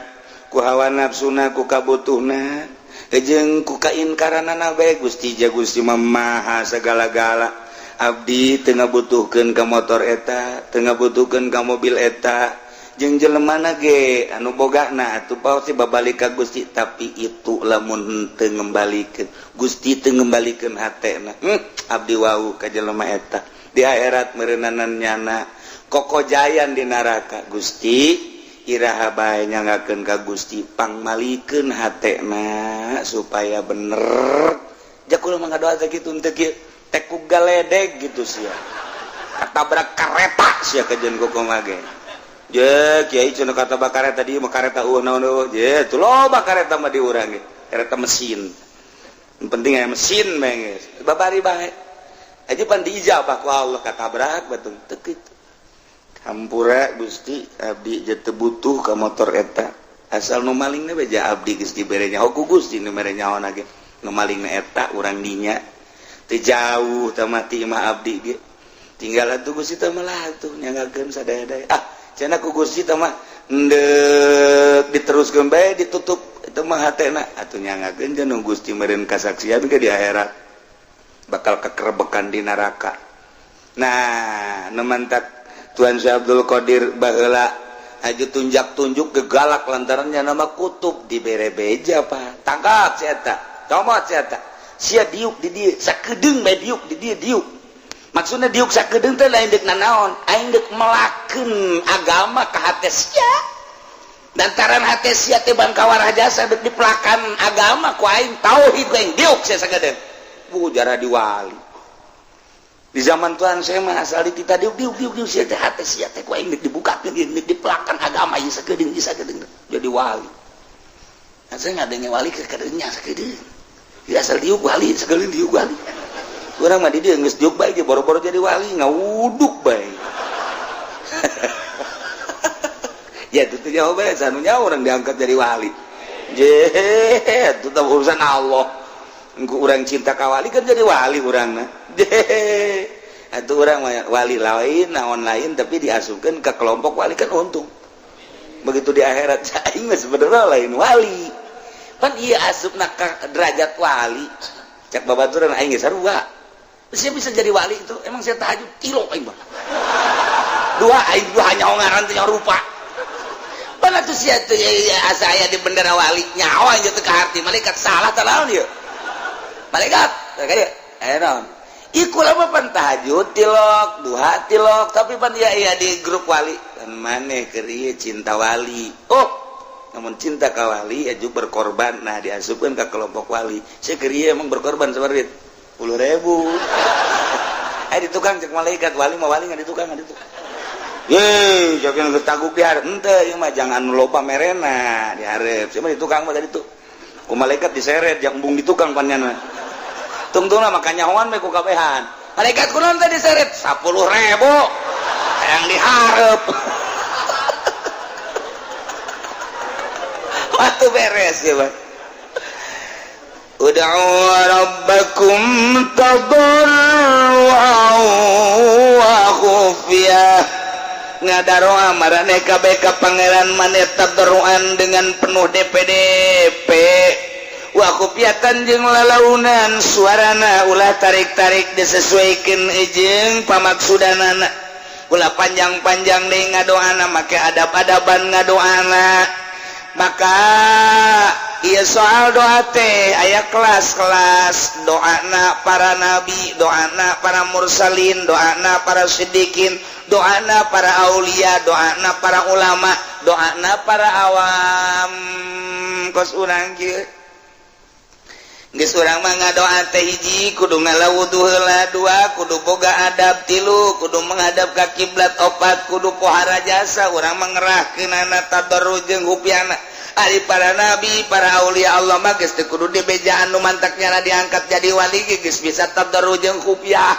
Speaker 1: ku hawa nafsuna, ku kabutuhna jeung ku kainkaranana bae. Gusti ja, Gusti mah maha segala-gala. Abdi teu ngabutuhkeun ka motor eta, teu ngabutuhkeun ka mobil eta jeung jelemana ge anu bogana atuh pasti babalik ka Gusti." Tapi itu lamun teu ngembalikeun Gusti, teu ngembalikeun hatena, abdi wau ka jelema eta di akhirat meureunanan nyana kokojayan di neraka. Gusti, iraha bae nyanggakeun ka Gusti pangmalikeun hatena supaya bener? Ja kula mah ngadoa teh kitu, teu kieu teh ku galedeg gitu sia, katabrak kareta sia kajeun kumaha ge. Je kiai cenah kata kareta di mah kareta eueuh naon eueuh. Je tuh loba kareta mah di urang ge, kareta mesin. Yang penting aya mesin bae geus. Babari bae. Aja pan diijabah ku Allah, katabrak batung teu kitu. Hampura Gusti, abdi je teu butuh ka motor eta. Asal nu malingna bae ja abdi geus dibere nyaho ku Gusti, nu mere nyaho ge. Nu malingna eta urang dinya. Teu jauh teh mati mah abdi ge. Tinggal atuh Gusti teh mah atuh nyanggakeun sadaya-daya. Ah, cenah ku Gusti teh mah endek diteruskeun bae, ditutup itu mah hatena atuh nyanggakeun jeung Gusti meureun kasaksian ke di akhirat bakal kekerebekan di neraka. Nah, nu mantak Tuan Syekh Abdul Qadir baheula aju tunjak-tunjuk gegalak lantarannya nama kutub dibere beja, pak, tangkap si eta, comot si eta, sia diuk di dieu sakedeung bae, diuk di dieu. Diuk maksudnya diuk sakedeung teh lain deuk nanaon, aing deuk melakeun agama ka hate sia, lantaran hate sia teh bangkawar jasa, deuk dipelakan agama ku aing, tauhid ku aing, diuk sia sakedeung. Bu jara diwali di zaman Tuhan saya mah asal ditita diuk diuk diuk diuk sia teh, hate sia teh ku aing deuk dibukakeun, deuk dipelakan agama ieu sakedeung, ieu sakedeung jadi wali. Nah, saya ngadenge wali ke kadeungnya sakedeung. Ya asal diuk wali, sakedeung diuk wali. Urang mah di dieu geus diuk bae ge boro-boro jadi wali, ngawuduk bae. Ya itu tuh jawab bae sanunya orang diangkat jadi wali. Je, itu tah urusan Allah. Engko urang cinta ka wali kan jadi wali urangna. Je, atuh urang mah wali lain, naon lain, tapi diasupkeun ke kelompok wali kan untung. Begitu di akhirat aing mah sebenarnya lain wali. Pan ieu asupna ka derajat wali. Cek babaturan aing geus sarua. Saya bisa jadi wali itu emang saya tahajud kilo aing mah. Dua aing dua nyaho ngaran teh nyaho rupa. Pan atuh sia teh asa aya di bendera wali nyaho aing teh ka harti malaikat salah tah naon ieu. Malaikat kayak aya naon. Ieu kula mah pan tahajud tilok, duha tilok, tapi pan ieu aya di grup wali. Kan maneh keur ieu cinta wali. Oh, namun cinta ka wali aju berkorban, nah diasupkeun ka kelompok wali. Saya keur ieu emang berkorban seperti 10.000. Eh, di tukang cek malaikat wali mah wali nggak di tukang, nggak di tukang. Ye, jangan taguk di hareup henteu ieu mah, jangan loba merena di hareup. Siapa di tukang mah tadi tuh. Ku malaikat diseret yang embung di tukang panyana. Tungtungna maka nyahoan we ku kabehan. Malaikat kunaon teh diseret 10.000 yang dihareup. Waktu beres ya, Pak. Ud'u rabbakum tadarru'an wa khufyah. Ngadaroa maraneh kabeh ka Pangeran maneh tadarruan dengan penuh DPDP, wa khufyatan jeung lalaunan suarana, ulah tarik-tarik, disesuaikan jeung pamaksudanana. Ulah panjang-panjang deui ngadoana, make adab-adaban ngadoana. Maka iya, soal doa teh aya kelas-kelas. Doana para nabi, doana para mursalin, doana para sidikin, doana para aulia, doana para ulama, doana para awam kos urang kieu. Geus urang mah ngadoa teh, hiji, kudu ngala wudu heula, dua, kudu boga adab, tilu, kudu menghadap ka kiblat, opat, kudu pohara jasa. Urang mah ngerahkeunana tadarru jeung khufyana. Ari para nabi, para aulia Allah mah geus teu kudu dibejaan, nu mantaknya diangkat jadi wali ge geus bisa tadarru jeung khufyah.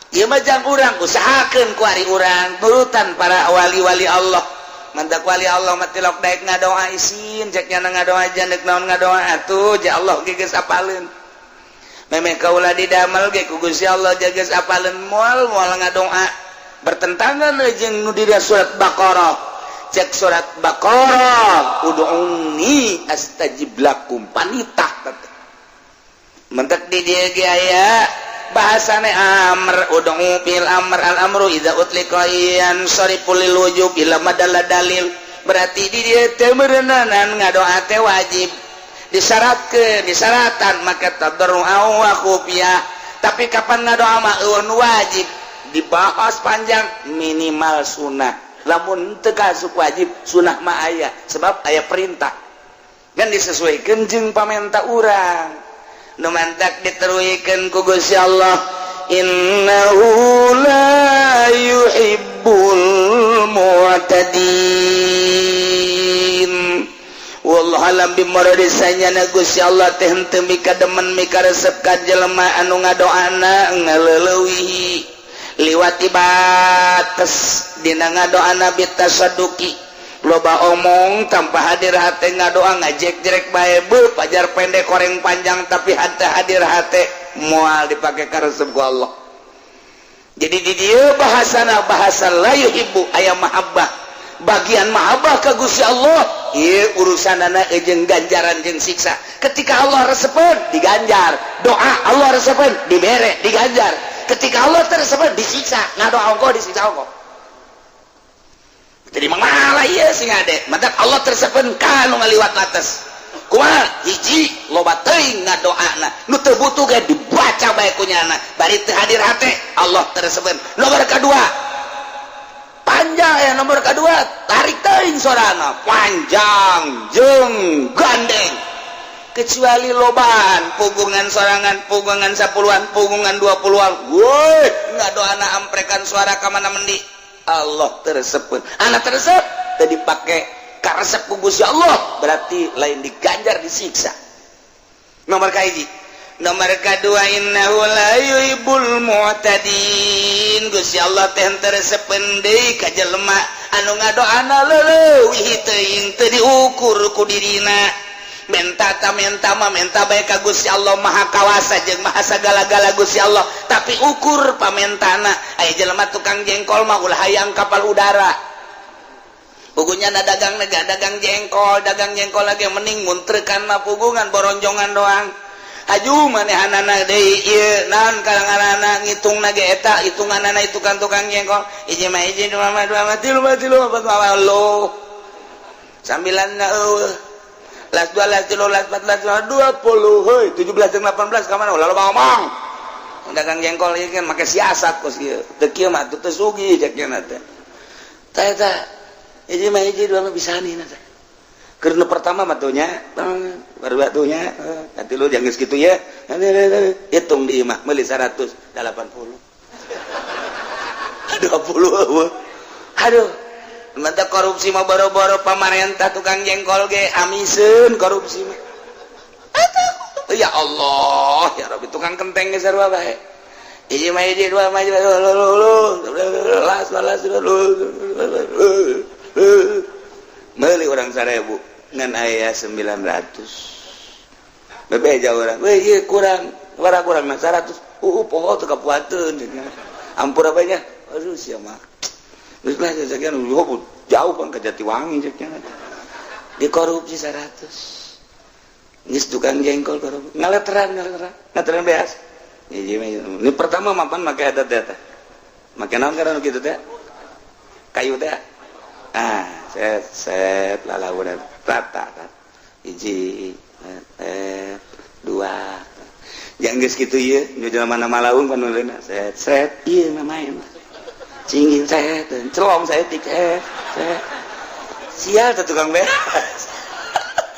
Speaker 1: Ieu mah jang urang usahakeun ku ari urang nurutan para wali-wali Allah. Mantak wali Allah mah tilok daek ngadoa isin, cek nya ngadoa jandek naon ngadoa atuh ja Allah ge geus apaleun. Memeh kaula didamel ge ku Gusti Allah geus apaleun, moal moal ngadoa bertentangan jeung nu di surat Baqarah. Cek surat Baqarah, "Ud'uni astajib lakum," panitah. Mentek di dieu ge aya bahasane amr, ud'u bil amr, al amru idza utliqa yansarifu lil wujub ila madalla dalil. Berarti di dieu teh meureunanan ngadoa teh wajib, disyaratkeun, disyaratan maka tadarru wa khufiyah. Tapi kapan ngadoa mah euweuh wajib, dibahas panjang, minimal sunnah. Lamun teu kasuk wajib, sunnah mah aya, sebab aya perintah kan disesuaikan jeung pamenta urang. Nu mantak diteruikeun ku Gusti Allah, innahu la yuhibbul mu'tadin. Wallahu alam bimuradi. Sanyana Gusti Allah teh henteu mika demen, mika resep ka jelema anu ngadoana ngaleulewihi, liwati bates dina ngadoana, bitasadduki, loba omong tanpa hadir hate, ngadoa ngajek-jerek bae, be pajar pendek koreng panjang, tapi hate hadir hate, moal dipake karesep ku Allah. Jadi di dieu bahasana bahasa la yuhibbu, aya mahabbah, bagian mahabbah ka Gusti Allah. Ieu urusanana jeung ganjaran jeung siksa. Ketika Allah resepeun, diganjar doa. Allah resepeun, dibere, diganjar. Ketika Allah teu resepeun, disiksa. Ngadoa ongkoh, disiksa ongkoh. Jadi malah ieu sing ade mantak Allah teu resepeun ka nu ngaliwat batas. Kumaha? Hiji, loba teuing ngadoana, nu teu butuh ge dibaca bae ku nyana, bari teu hadir hate, Allah teu resepeun. Nomor kedua panjang ya, nomor kedua tarik teuing sorana panjang jeung gandeng, kecuali lobaan pugungan sorangan, pugungan 10-an, pugungan 20-an, woi ngadoana amprekan suara ka mana mendi, Allah teu resepeun. Anak teu resep teu dipake karesep ku Gusti Allah, berarti lain diganjar, disiksa. Nomor kahiji. Nomor kedua, innahu la yuhibbul mu'tadin. Gusti Allah teh teu resepeun deui ka jelema anu ngadoana leuwih teuing, teu diukur ku dirina. Menta ta menta mah menta bae ka Gusti Allah, Maha Kawasa jeung Maha sagala-gala Gusti Allah, tapi ukur pamentana. Aya jelema tukang jengkol mah ulah hayang kapal udara. Pugunya na dagang nega dagang jengkol, dagang jengkol lagi mending muntrekan mah pugungan boronjongan doang. Haju manehanana deui ieu naon kalanganana ngitung ge eta hitunganana itu kan tukang jengkol, hiji mah hiji, dua mah dua mah, tilu mah tilu, empat mah lo sambilan na eueuh, las dua, las tilu, las empat, las lima, 20. Hei, 17 jeung 18 ka mana? Lalu ngomong dagang jengkol ieu kan make siasat kos ieu teu kieu mah teu sugih cek nya teh. Tah eta hiji mah hiji, dua mah bisa nih teh. Keur nu pertama mah tuh nya baru batunya, nanti lu jangan segitu ya, hitung di imah meuli 180 20. Aduh, mantap korupsi mah, boro-boro pamarentah, tukang jengkol ge amiseun korupsi mah. Ya Allah ya Rabbi, tukang kenteng ge sarua bae. Hiji mah hiji, dua mah las las, meuli urang 1000 ngan aya 900, bebeja urang, weh, ieu kurang warah, kurang mah 100. Poho teu kapuateun, ampura bae nya. Aduh, sia mah. Geus lah sekian jauh bang ke Jatiwangi ceknya. Dikorupsi 100. Geus tukang jengkol korupsi. Ngaleteran ngaleteran. Ngaleteran beas. Ini pertama mapan make adat teh. Make naon karena kitu teh? Kayu teh. Ah, set set lalaunan rata kan. Hiji, dua. Yang geus kitu ieu, nu jelema malaung panuleuna set set ieu mah main. Cingin set, celong saya tik set, set. Sial teh tukang beas.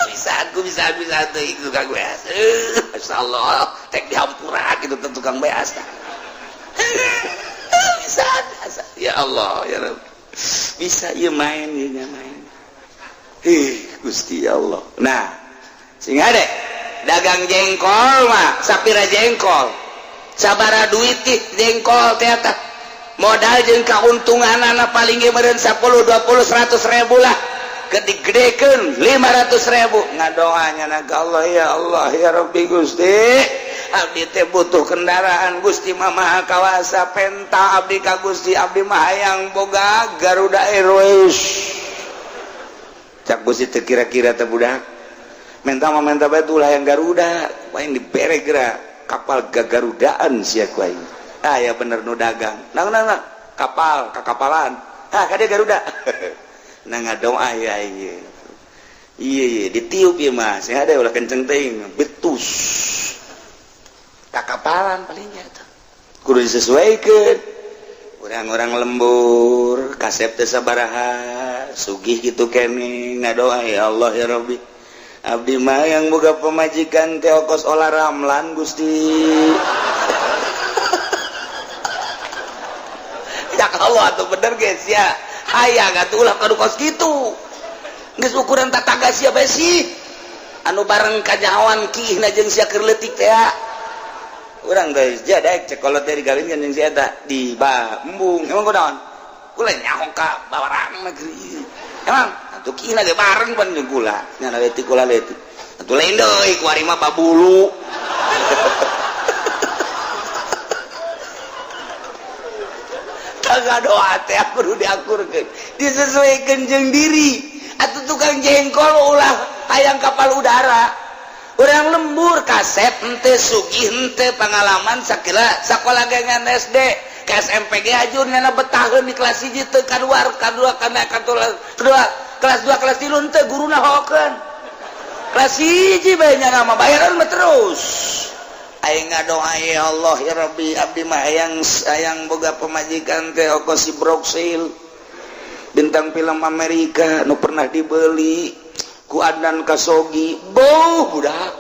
Speaker 1: Bisa aku bisa bisa teh tukang beas. Masyaallah, tek dihampura gitu teh tukang beas. Bisa, bisa. Ya Allah, ya Rabb. Bisa ieu main ieu nya main. Ih, Gusti Allah. Nah, sing deh dagang jengkol mah sapira jengkol. Sabara duit jengkol teh eta. Modal jeung kauntungan anak paling ge meureun 10 20 100 ribu lah. Gede-gedekeun 500 ribu. Ngadoanya na ka Allah, ya Allah ya Rabbi Gusti. Abdi teh butuh kendaraan Gusti mah maha kawasa penta abdi ka Gusti abdi mah hayang boga Garuda Airways. Cak Gusti teu kira-kira teh budak. Menta mah menta bae ulah yang Garuda, paling dibere geura kapal gagarudaan sia ku aing. Ah ya bener nu dagang. Nah, nah, nah. Kapal, kakapalan. Ah kade Garuda. Nah ngadoa ya ieu. Iya iya ditiup ieu mah, sing ada ulah kenceng teuing, betus. Kakapalan palingnya tuh. Kudu disesuaikan. Orang-orang lembur, kasep teh sabaraha, sugih gitu kene ngadoa ya Allah ya Rabbi. Abdi mah yang boga pemajikan teh okos Olla Ramlan Gusti. Ya Allah atuh bener guys ya. Hayang atuh ulah kadu kos kitu. Geus ukuran tataga sia bae sih. Anu bareng kanyahoan kiihna jeung sia keur leutik teh. Urang teh jadaek cek kolot teh digawinkeun jeung si eta di embung. Emang kunaon? Kula nyaho ka bawarang negeri. Emang atuh kiihna ge bareng pan jeung kula. Nya leutik kula leutik. Atuh lain deui ku ari mah babulu. Kagak doa teh kudu diakurkeun. Disesuaikan jeung diri. Atuh tukang jengkol ulah hayang kapal udara. Urang lembur kasep henteu sugih henteu pengalaman sakila sakola gengan SD ke SMP ge ajur nyana betaheun di kelas 1 teu kaluar kadua kana kedua kelas 2 kelas 3 henteu guruna hokeun. Kelas 1 bae nyana mah bayaran mah terus. Aing ngadoa ya Allah ya Rabbi abdi mah hayang boga pemajikan teh oko si Broksil bintang film Amerika nu pernah dibeli ku Adnan Kasogi boh budak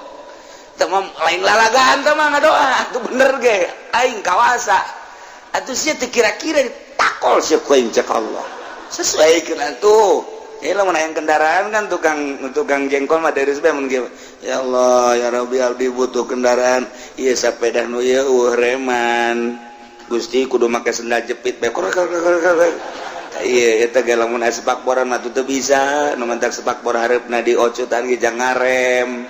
Speaker 1: teh mah lain lalagaan teh mah ngadoa atuh bener ge aing kawasa atuh sia teu kira-kira ditakol sia ku aing cek Allah sesuaikeun atuh. Ya lamun hayang kendaraan kan tukang jengkol mah dari bae mun ya Allah ya Rabbi abdi butuh kendaraan ieu sapeda nu ieu eueuh reman Gusti kudu make sendal jepit bae ieu eta ge lamun aya sepakboran mah teu bisa nu mentak sepakbor hareupna diocutan ge jang ngarem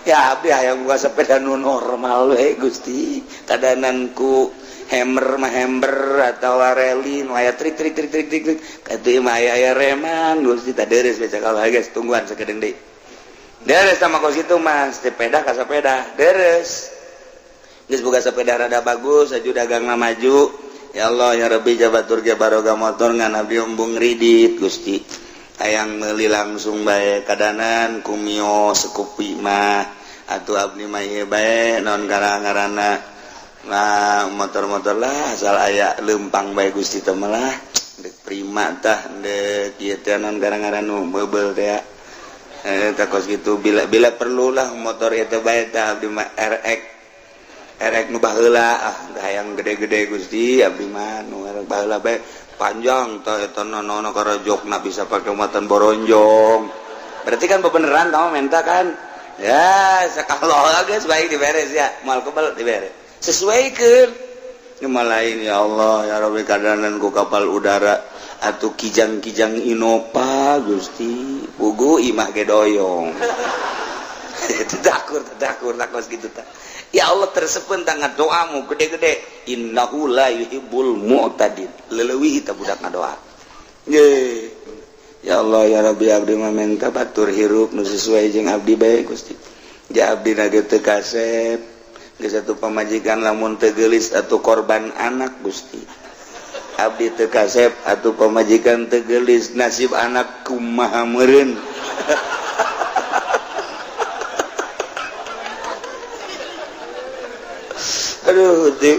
Speaker 1: ya abdi hayang boga sepeda nu normal we Gusti kadanan ku hammer mah hammer atau reli nu aya trik trik trik trik trik katuh mah aya aya reman Gusti tah deres baca kalau guys tungguan sakedeung deui deres sama kos kitu mah sepeda ka sepeda deres geus boga sepeda rada bagus aju dagangna maju ya Allah ya Rabbi jabatur ge baroga motor ngan abdi embung ridit Gusti hayang meuli langsung bae kadanan ku Mio Scoopy mah atuh abdi mah ieu bae naon ngaranna nah motor-motor lah asal aya lempang bae Gusti teh mah lah dek prima tah dek ieu teh naon ngaran nu meubel teh tah kos kitu bila bila perlu lah motor eta bae tah abdi mah RX RX nu baheula ah hayang gede-gede Gusti abdi mah nu baheula bae panjang tah eta nono karajokna bisa pake muatan boronjong berarti kan bebeneran kamu minta kan ya sakalo geus baik diberes ya moal kebel diberes sesuaikan lain ya Allah ya Rabbi kadanan ku kapal udara atau kijang-kijang Innova Gusti pugu imah ge doyong takur takur takos gitu ta ya Allah tersepun tangan doamu gede-gede innahu la yuhibbul mu'tadin leleuwih ta budak ngadoa. Ye. Ya Allah ya Rabbi, abdi mah menta batur hirup nu sesuai jeung abdi bae, Gusti. Ja abdi na ge teu kasep. Geus satu pamajikan lamun teu geulis atau korban anak, Gusti. Abdi teu kasep atau pamajikan teu geulis, nasib anak kumaha meureun. Aduh, Gusti.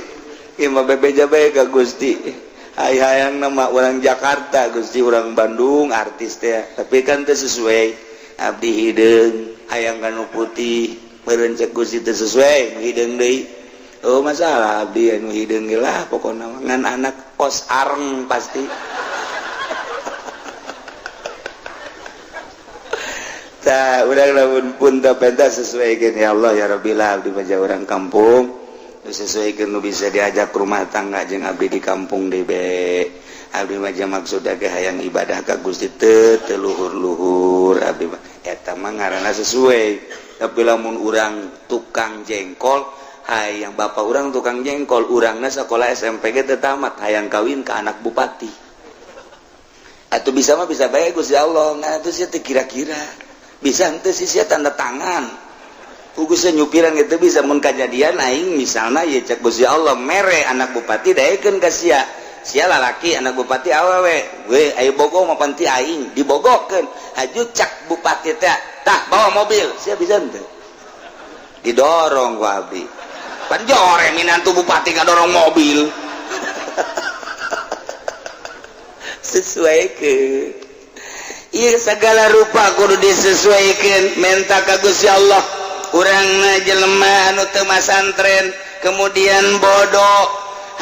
Speaker 1: Ieu mah bebeja bae ka Gusti. Hai hayang nama orang Jakarta, Gusti, orang Bandung artis teh, tapi kan teu sesuai. Abdi hideung, hayang kanu putih meureun, cek Gusti teu sesuai hideung deui. Oh, masalah abdi anu hideung ge lah, pokona mah ngan anak kos areng pasti. Tah urang lamun pun teu penta sesuaikeun, ya Allah ya Rabbi lah, abdi mah orang kampung sesuai nu bisa diajak rumah tangga jeung abdi di kampung DB. Abdi mah maksud ge hayang ibadah ka Gusti teu teu luhur-luhur abdi mah, eta mah ngaranna sesuai. Tapi lamun urang tukang jengkol, hayang bapak urang tukang jengkol, urangna sekolah SMP ge teu tamat, hayang kawin ka anak bupati atau bisa mah bisa bae Gusti Allah. Nah, itu sih teu kira-kira bisa henteu sih sia tanda tangan. Gugus nyupiran gitu bisa mun kajadian aing misalnya ya cek Gusti Allah mere anak bupati daekeun ka sia, sia lalaki anak bupati awewe we aya bogo mah panti aing dibogokeun, haju cak bupati teh tah bawa mobil, sia bisa henteu didorong ku abdi pan jore minantu bupati ngadorong mobil. Sesuaikeun ieu segala rupa kudu disesuaikeun, menta ka Gusti Allah. Urang jelema anu teu masantren kemudian bodoh,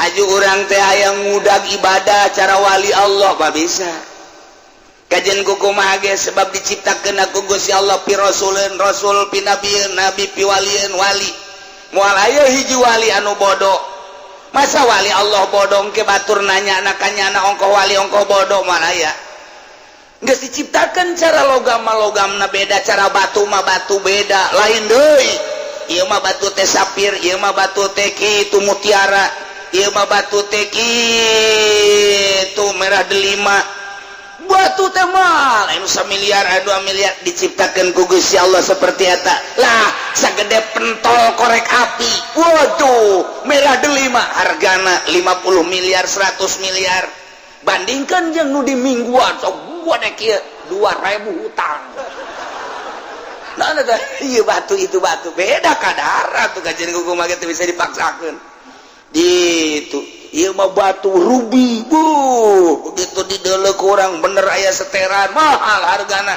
Speaker 1: haju urang teh hayang ngudag ibadah cara wali Allah mah bisa kajian kukumaha ge, sebab diciptakeun ku Gusti Allah pi rasuleun rasul, pi nabieun nabi, pi walieun wali. Moal aya hiji wali anu bodoh. Masa wali Allah bodoh ke batur nanya anak kanyana ongkoh wali ongkoh bodoh, moal aya. Geus diciptakan cara logam mah logamna beda, cara batu mah batu beda, lain deui. Ieu mah batu teh sapir, ieu mah batu teh kitu mutiara, ieu mah batu teh kitu merah delima. Batu teh mah lain samiliar, 2 miliar diciptakeun ku Gusti Allah seperti eta. Lah, sagede pentol korek api. Waduh, merah delima hargana 50 miliar, 100 miliar. Bandingkan jeung nu di mingguan sok gua dek ieu 2000 hutang. Nah, nah, iya batu itu batu beda kadar tuh kajian kumaha ge teu bisa dipaksakeun. Gitu. Ieu mah batu rubi. Buh, begitu dideuleu kurang bener aya seteran mahal hargana.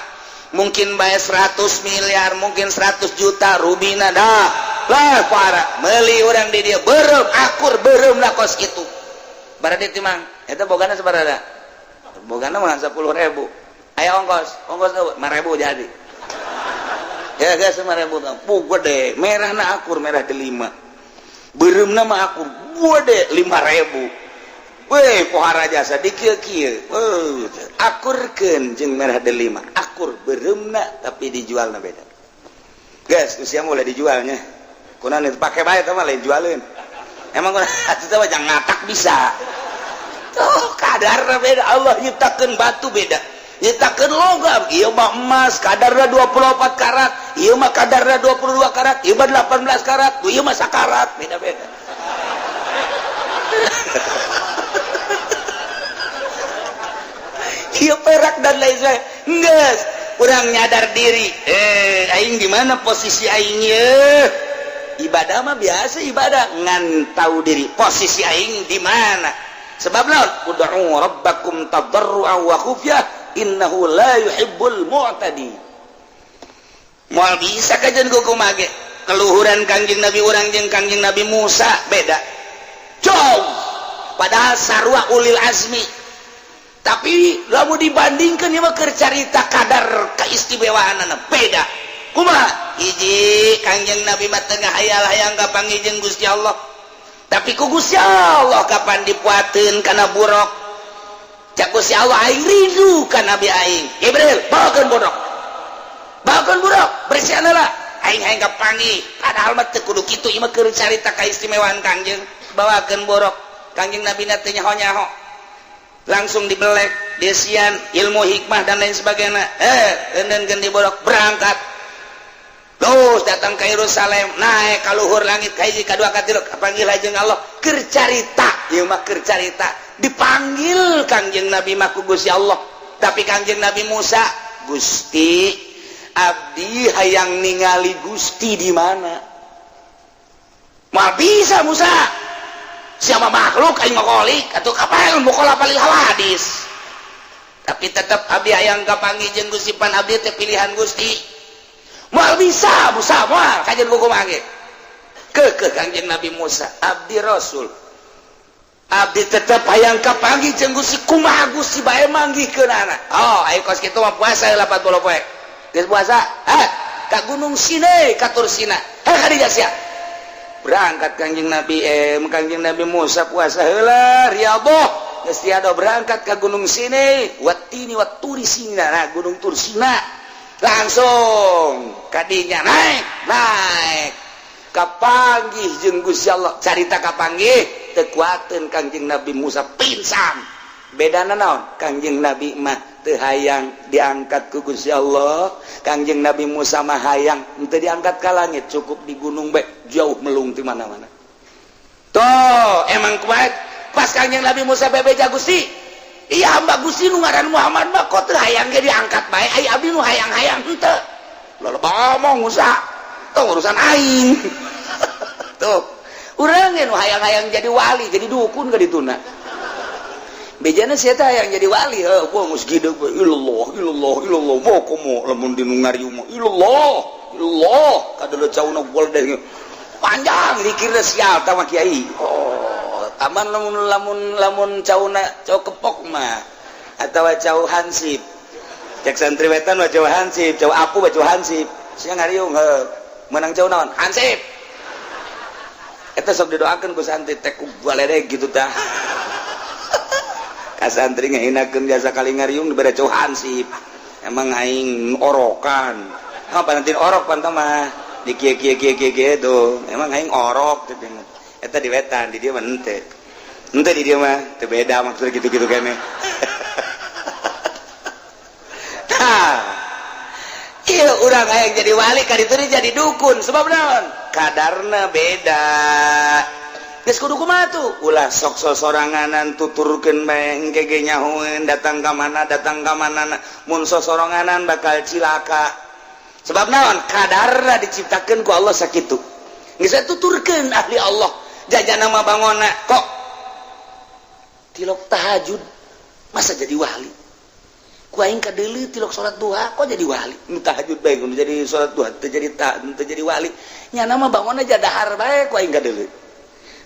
Speaker 1: Mungkin bae 100 miliar, mungkin 100 juta rubina dah. Lah para meuli urang di dieu beureum akur beureum lah kos kitu. Baradi timang, eta bogana sabaraha? Bogana mah 10.000. Aya ongkos, ongkos 5.000 jadi. Ya guys, 5.000. Puh gede, merahna akur merah delima. Beureumna mah akur gede 5.000. Weh, pohara jasa di kieu-kieu. Akurkeun jeung merah delima, akur beureumna tapi dijualna beda. Guys, usia mulai dijualnya. Kunaon itu pake bae teh mah lain jualeun. Emang kunaon atuh teh mah jangan ngatak bisa. Tuh kadarna beda, Allah nyiptakeun batu beda. Nyiptakeun logam, ieu mah emas kadarna 24 karat, ieu mah kadarna 22 karat, ieu mah 18 karat, ieu mah sakarat, beda-beda. Ieu perak dan lain sebagainya. Geus, urang nyadar diri, aing di mana posisi aing ye? Ibadah mah biasa ibadah, ngan tahu diri posisi aing di mana. Sebab lawan ud'u rabbakum tadarruan wa khufyah innahu la yuhibbul mu'tadi. Moal bisa kajian kumaha ge. Keluhuran Kangjeng Nabi urang jeung Kangjeng Nabi Musa beda. Jauh. Padahal sarua ulil azmi. Tapi lamun dibandingkeun ieu mah keur carita kadar keistimewaanana beda. Kumaha? Hiji Kangjeng Nabi mah teu ngahayal-hayang ka panggih jeung Gusti Allah. Tapi ku Gusti Allah kapan dipuateun kana buruk? Cak Gusti Allah aing rindu ka Nabi aing. Jibril, bawakeun buruk. Bawakeun buruk, bersihan heula. Aing hayang kapanggih. Padahal mah teu kudu kitu, ieu mah keur carita kaistimewaan Kangjeng. Bawakeun buruk. Kangjeng Nabi na teu nyaho-nyaho. Langsung dibelek, desian ilmu hikmah dan lain sebagainya. Dan ganti borok berangkat terus datang ke Yerusalem, naik ka luhur langit, kahiji, kadua, katilu, panggil aja Allah, keur carita ieu mah, keur carita. Dipanggil Kangjeng Nabi mah ku Gusti Allah, tapi Kangjeng Nabi Musa, "Gusti, abdi hayang ningali Gusti di mana?" "Moal bisa, Musa, siapa makhluk, aing mah atau kapan mukhalafah hawadis." "Tapi tetap abdi hayang kapanggih jeung Gusti, pan abdi teh pilihan Gusti." "Moal bisa, Musa, moal." Kajian buku mangge ke Kangjeng Nabi Musa, "Abdi Rasul, abdi tetep hayang kapanggih jeung Gusti. Kumaha Gusti bae manggihkeunana?" "Oh, ayo kos kitu mah puasa 80 poe. Geus puasa, ha ka Gunung Sinai, ka Tur Sina, ha ka dieu sia." Berangkat Kangjeng Nabi, Kangjeng Nabi Musa puasa heula, riyadhah, geus tiada, berangkat ke Gunung Sinai, watini waturi Sina. Nah, Gunung Tur Sina, langsung kadinya naik naik, kapanggih jeung Gusti Allah. Carita kapanggih, teu kuateun Kangjeng Nabi Musa, pingsan. Bedana naon? Kangjeng Nabi mah teu hayang diangkat ku Gusti Allah, Kangjeng Nabi Musa mah hayang henteu diangkat ka langit, cukup di gunung bae, jauh melung di mana-mana. Tuh emang kuat. Pas Kangjeng Nabi Musa bebeja, "Gusti, iya hamba Gusti nu ngaran Muhammad mah kok teu hayang ge diangkat bae, ai abdi nu hayang-hayang henteu." "Loba ngomong, Musa, tuh urusan aing." Tuh urang nu hayang-hayang jadi wali, jadi dukun ka dituna. Bejana sia teh hayang jadi wali, heuh, gua geus gede, ilallah ilallah ilallah, mau komo lamun di nu ngariung mah ilallah ilallah, kadeuleut cauna deh panjang dikira sial tah mah kiai. Oh, aman lamun lamun lamun cauna cau kepok mah atau cau hansip. Cek santri wetan mah cau hansip, cau aku mah cau hansip. Sia ngariung, heuh, menang cau naon? Hansip. Eta sok didoakeun ku santri teh ku baledeg gitu tah. Ka santri ngahinakeun jasa kali ngariung dibere cau hansip. Emang aing orokan? Apa nanti orok pantah mah di kieu kieu kieu kieu kieu tuh. Emang aing orok? Eta di wetan, di dieu mah henteu. Henteu, di dieu mah teu beda maksudnya gitu-gitu kene. Tah, iya urang hayang jadi wali, ka ditu jadi dukun. Sebab naon? Kadarna beda. Geus kudu kumaha tuh? Ulah sok sosoranganan, tuturkeun bae, engke ge nyahoeun datang ka mana, datang ka mana. Mun sosoranganan bakal cilaka. Sebab naon? Kadarna diciptakeun ku Allah sakitu. Geus tuturkeun ahli Allah. Jajan nama bangona kok tilok tahajud masa jadi wali? Ku aing kadeuleu tilok salat duha kok jadi wali? Nu tahajud bae nu jadi salat duha teu jadi, ta teu jadi wali. Nya nama bangona aja dahar bae, ku aing kadeuleu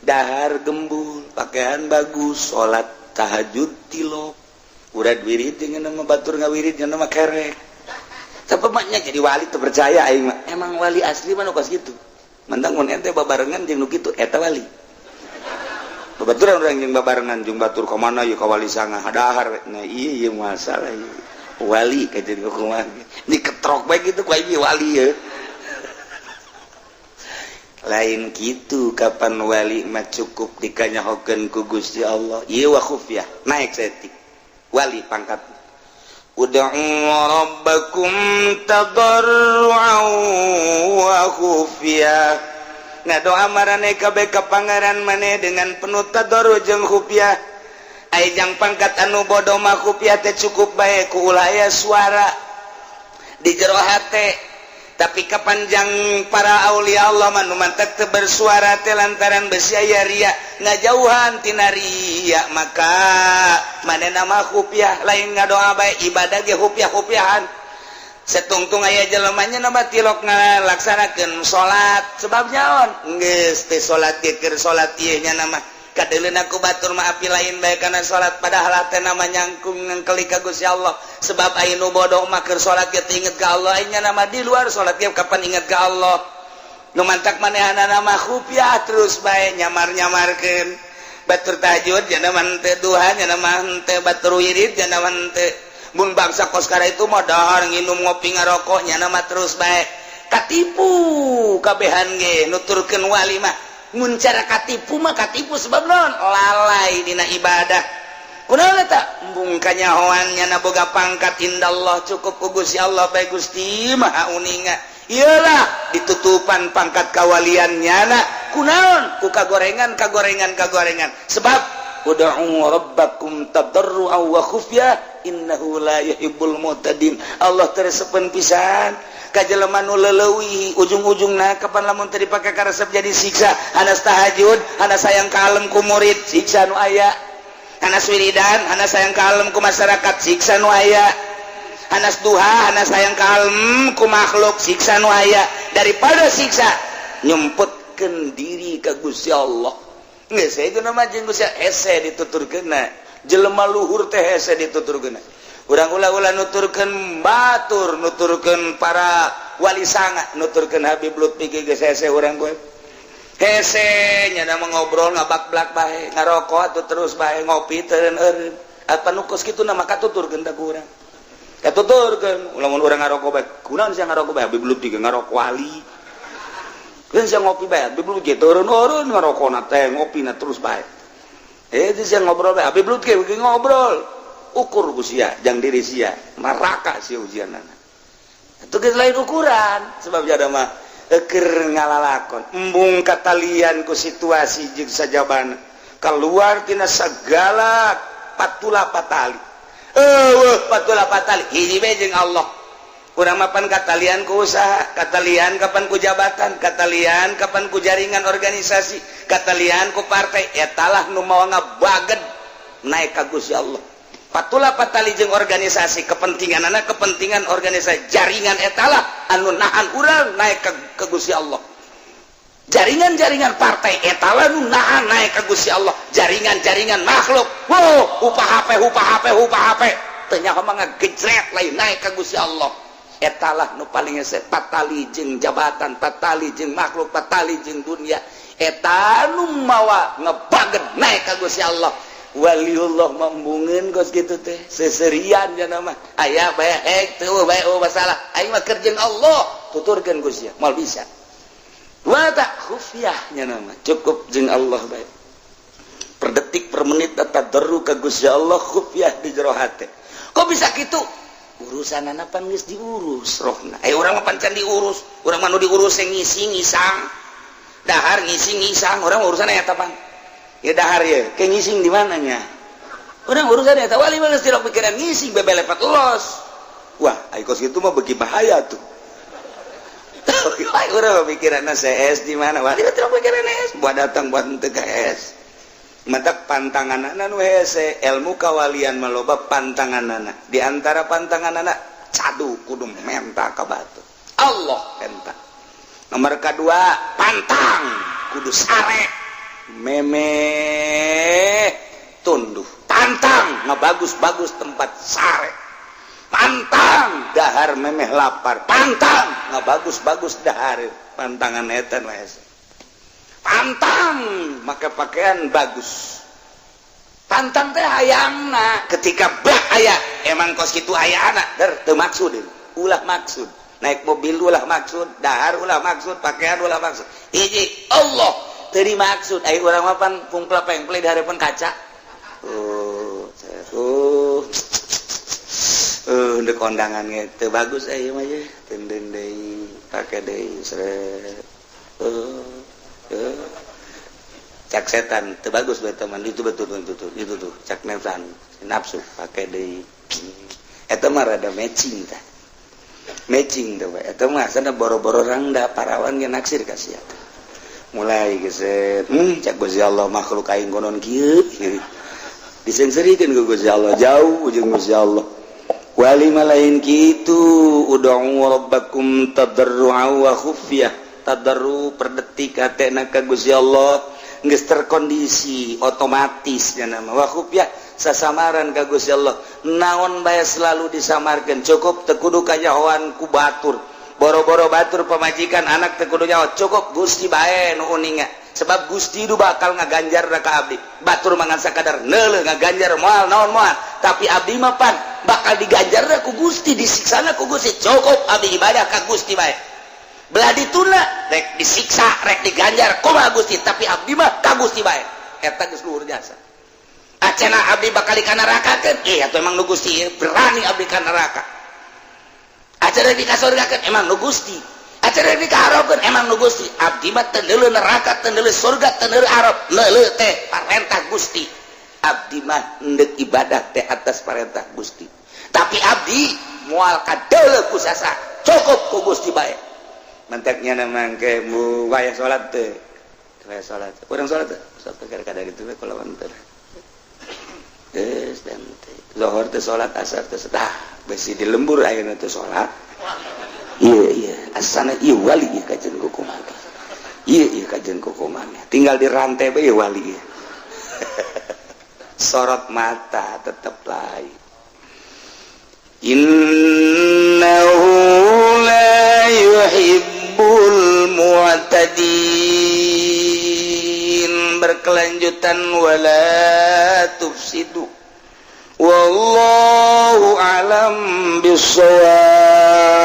Speaker 1: dahar gembul, pakaian bagus, salat tahajud tilok, urat wirid dengan nama batur ngawirid dengan nama kerek. Tapi maknya jadi wali teu percaya aing mah. Emang wali asli mah nu kos kitu. Mentang mun ente babarengan jeung nu kitu, eta wali. Babaturan urang jeung babarengan jeung batur ka mana ieu, ka wali sanga dahar we. Nah, iya ieu masalah ieu. Wali kajeun kumaha? Diketrok bae kitu ku aing wali ye. Lain gitu, kapan wali mah cukup dikanyahokeun ku Gusti Allah. Ieu wa khufyah, naik saeutik wali pangkat. Ud'u rabbakum tadarru'an wa khufyah. Ngadoa marane kabeh ka Pangeran maneh dengan penuh tadarru jeung khufyah. Ai jang pangkat anu bodoh mah khufyah teh cukup bae ku ulah aya suara di jero hate. Tapi kapanjang para aulia Allah mah nu mantak teu bersuara teh lantaran besi aya ria, ngajauhan tina ria, maka manehna mah khufiah. Lain ngadoa bae, ibadah ge khufiah-khufiahan. Setungtung aya jelemanya nama tilok ngalaksanakeun salat, sebab nyaon geus teh salat ge keur salat ieu nya nama kadeuleun ku batur mah api lain bae kana salat, padahal teh nama nyangkung ngengkeli ka Gusti Allah. Sebab aya nu bodoh mah keur salat ge teu inget ka Allah, nya nama di luar salat ge kapan inget ka Allah. Nu mantak manehna nama khufiah terus bae, nyamar-nyamarkeun. Batur tahajud nya nama henteu, duha nya nama henteu, batur wirid nya nama henteu. Mun bangsa koskara itu mah dahar, nginum, ngopi, ngarokok, nya nama terus bae, katipu kabehan ge nuturkeun wali mah. Mun cara katipu mah katipu, sebab non lalai dina ibadah. Kunaon eta? Embung kanyahoan nyana boga pangkat indallah, cukup ku Gusti Allah bae. Gusti Maha Uninga. Iyalah, ditutupan pangkat kawalian nyana. Kunaon? Ku kagorengan, kagorengan, kagorengan. Sebab ud'u rabbakum tadarruan wa khufyah innahu la yuhibbul mu'tadin. Allah teu resepeun pisan ka jelema nu leleuwih. Ujung-ujungna kapan lamun teu dipake karesep jadi siksa. Hanas tahajud, hanas sayang kalem ku murid, siksa nu aya. Hanas wiridan, hanas sayang kalem ku masyarakat, siksa nu aya. Hanas duha, hanas sayang kalem ku makhluk, siksa nu aya. Daripada siksa, nyemputkeun diri ka Gusti Allah. Geus itu nama jeung Gusti hese dituturkeunna. Jelema luhur teh hese dituturkeunna. Urang ulah-ulah nuturkeun batur, nuturkeun para wali sanga, nuturkeun Habib Lutfi geus hese. Urang gue hese nya ngobrol, ngabak-blak bae, ngarokok atuh terus bae, ngopi teu eureun. Apa nu kos kitu nama katuturkeun tah ku urang? Katuturkeun lamun urang ngarokok bae, kunaon sia ngarokok bae? Habib Lutfi ngarokok wali kan. Sia ngopi bae, Habib Lutfi turun-turun ngarokona teh, ngopina terus bae. Eh, itu sia ngobrol bae, Habib Lutfi ngobrol. Ukur ku sia jang diri sia, neraka sia ujianana. Itu geus lain ukuran, sebab jada mah eker ngalalakon. Embung katalian ku situasi jeung sajabana, keluar tina segala patula patali. Eueuh patula patali, hiji we jeung Allah. Urang mapan katalian ku usaha, katalian kapan ku jabatan, katalian kapan ku jaringan organisasi, katalian ku partai. Etalah nu mawa ngabaged naik ka Gusti Allah. Patula patali jeung organisasi, kepentingan anak, kepentingan organisasi, jaringan, etalah anu nahan urang naik ke Gusti Allah. Jaringan-jaringan partai etalah nu nahan naik ke Gusti Allah. Jaringan-jaringan makhluk, wow, upah HP, upah HP, upah HP, ternyata mah ngagejret, lain naik ke Gusti Allah. Etalah nu paling hese. Patali jeung jabatan, patali jeung makhluk, patali jeung dunia, eta nu mawa ngebaget naik ka Gusti Allah. Waliullah membungeun kos kitu teh, seserian jana mah aya bae hek teu bae. Oh, masalah aing mah keur jeung Allah, tuturkeun Gusti moal bisa. Wa tak khufyah nya nama cukup jeung Allah bae, per detik per menit tadarru ka Gusti Allah, khufyah di jero hate. Kok bisa kitu? Urusan pan geus diurus rohna. Eh, urang mah pan can diurus. Urang mah nu diurus yang ngisi ngisang, dahar, ngisi ngisang. Urang urusan eta pan ya dahar ya ke ngising di mananya. Urang urusan eta. Wali mah geus tidak pikiran ngising, bebelepet los. Wah, ai kos kitu mah beuki bahaya tuh. Urang mah pikiran CS di mana. Wali mah tidak pikiran S buat datang buat henteu ka S. Mata pantangan nu hese. Ilmu kawalian maloba pantangan. Di antara pantangan anak cadu kudu menta ka batur, Allah menta. Nomor kedua, pantang kudu sare meme tunduh. Pantang ngebagus-bagus tempat sare. Pantang dahar memeh lapar. Pantang ngebagus-bagus dahar. Pantangan eta nu hese. Pantang maka pakaian bagus. Pantang teh hayangna ketika bah aya emang kos kitu aya anak der teu maksud. Ulah maksud naik mobil, ulah maksud dahar, ulah maksud pakaian, ulah maksud. Hiji Allah teu dimaksud. Ai urang mah pan pungpla pengple di hadapan kaca. Oh, oh, ndek kondangan teu bagus ieu mah ye, tenden deui, pake deui, seret. Cak setan teu bagus bae teman itu, betul betul itu itu tuh cak nafsan, nafsu, pakai deui. Eta mah rada matching tah, matching tuh. Eta mah sana boro-boro rangda, parawan ge naksir ka sia. Mulai geset, cak Gusti Allah, makhluk aing konon kieu disengserikeun ku Gusti Allah, jauh jeung Gusti Allah. Wali mah lain kitu. Ud'u rabbakum tadarru'a wa khufyah. Tadarru per detik hatena ka Gusti Allah geus terkondisi otomatis nya nama. Wa khufyah, sasamaran ka Gusti Allah. Naon bae selalu disamarkeun, cukup teu kudu kanyahoan ku batur. Boro-boro batur, pamajikan, anak teu kudu nyaho. Cukup Gusti bae nu uninga, sebab Gusti itu bakal ngaganjar ka abdi. Batur mangan sakadar neuleuh, ngaganjar moal naon moal, tapi abdi mah pan bakal diganjar ku Gusti, disiksana ku Gusti. Cukup abdi ibadah ka Gusti bae. Belah dituna rek disiksa rek diganjar kumaha Gusti, tapi abdi mah ka Gusti bae. Eta geus luhur jasa. Acena abdi bakal ka neraka kan? Iya, tuh emang nu Gusti berani abdi ka neraka. Acena di kasurgakeun emang nu Gusti. Acena di kaharapkeun emang nu Gusti. Abdi mah teu neraka, teu surga, teu harap, neuleu teh parentah Gusti. Abdi mah endek ibadah teh atas parentah Gusti. Tapi abdi moal kadeuleu ku sasa, cukup ku Gusti bae. Mantaknya namang ke mu wayah salat teh. Wayah salat. Urang salat teh. Sok kadang itu kulawan teh. Geus dan teh. Zuhur teh salat, asar teh dah besi di lembur ayeuna teh salat. Iya, asana ieu wali ieu kajen kukumaha. Iya, kajen kukumaha. Tinggal di rantai bae wali ieu. Sorot mata tetap lain. Innahu la yuhibbul mu'tadin, berkelanjutan wala tufsidu, wallahu alam bissawab.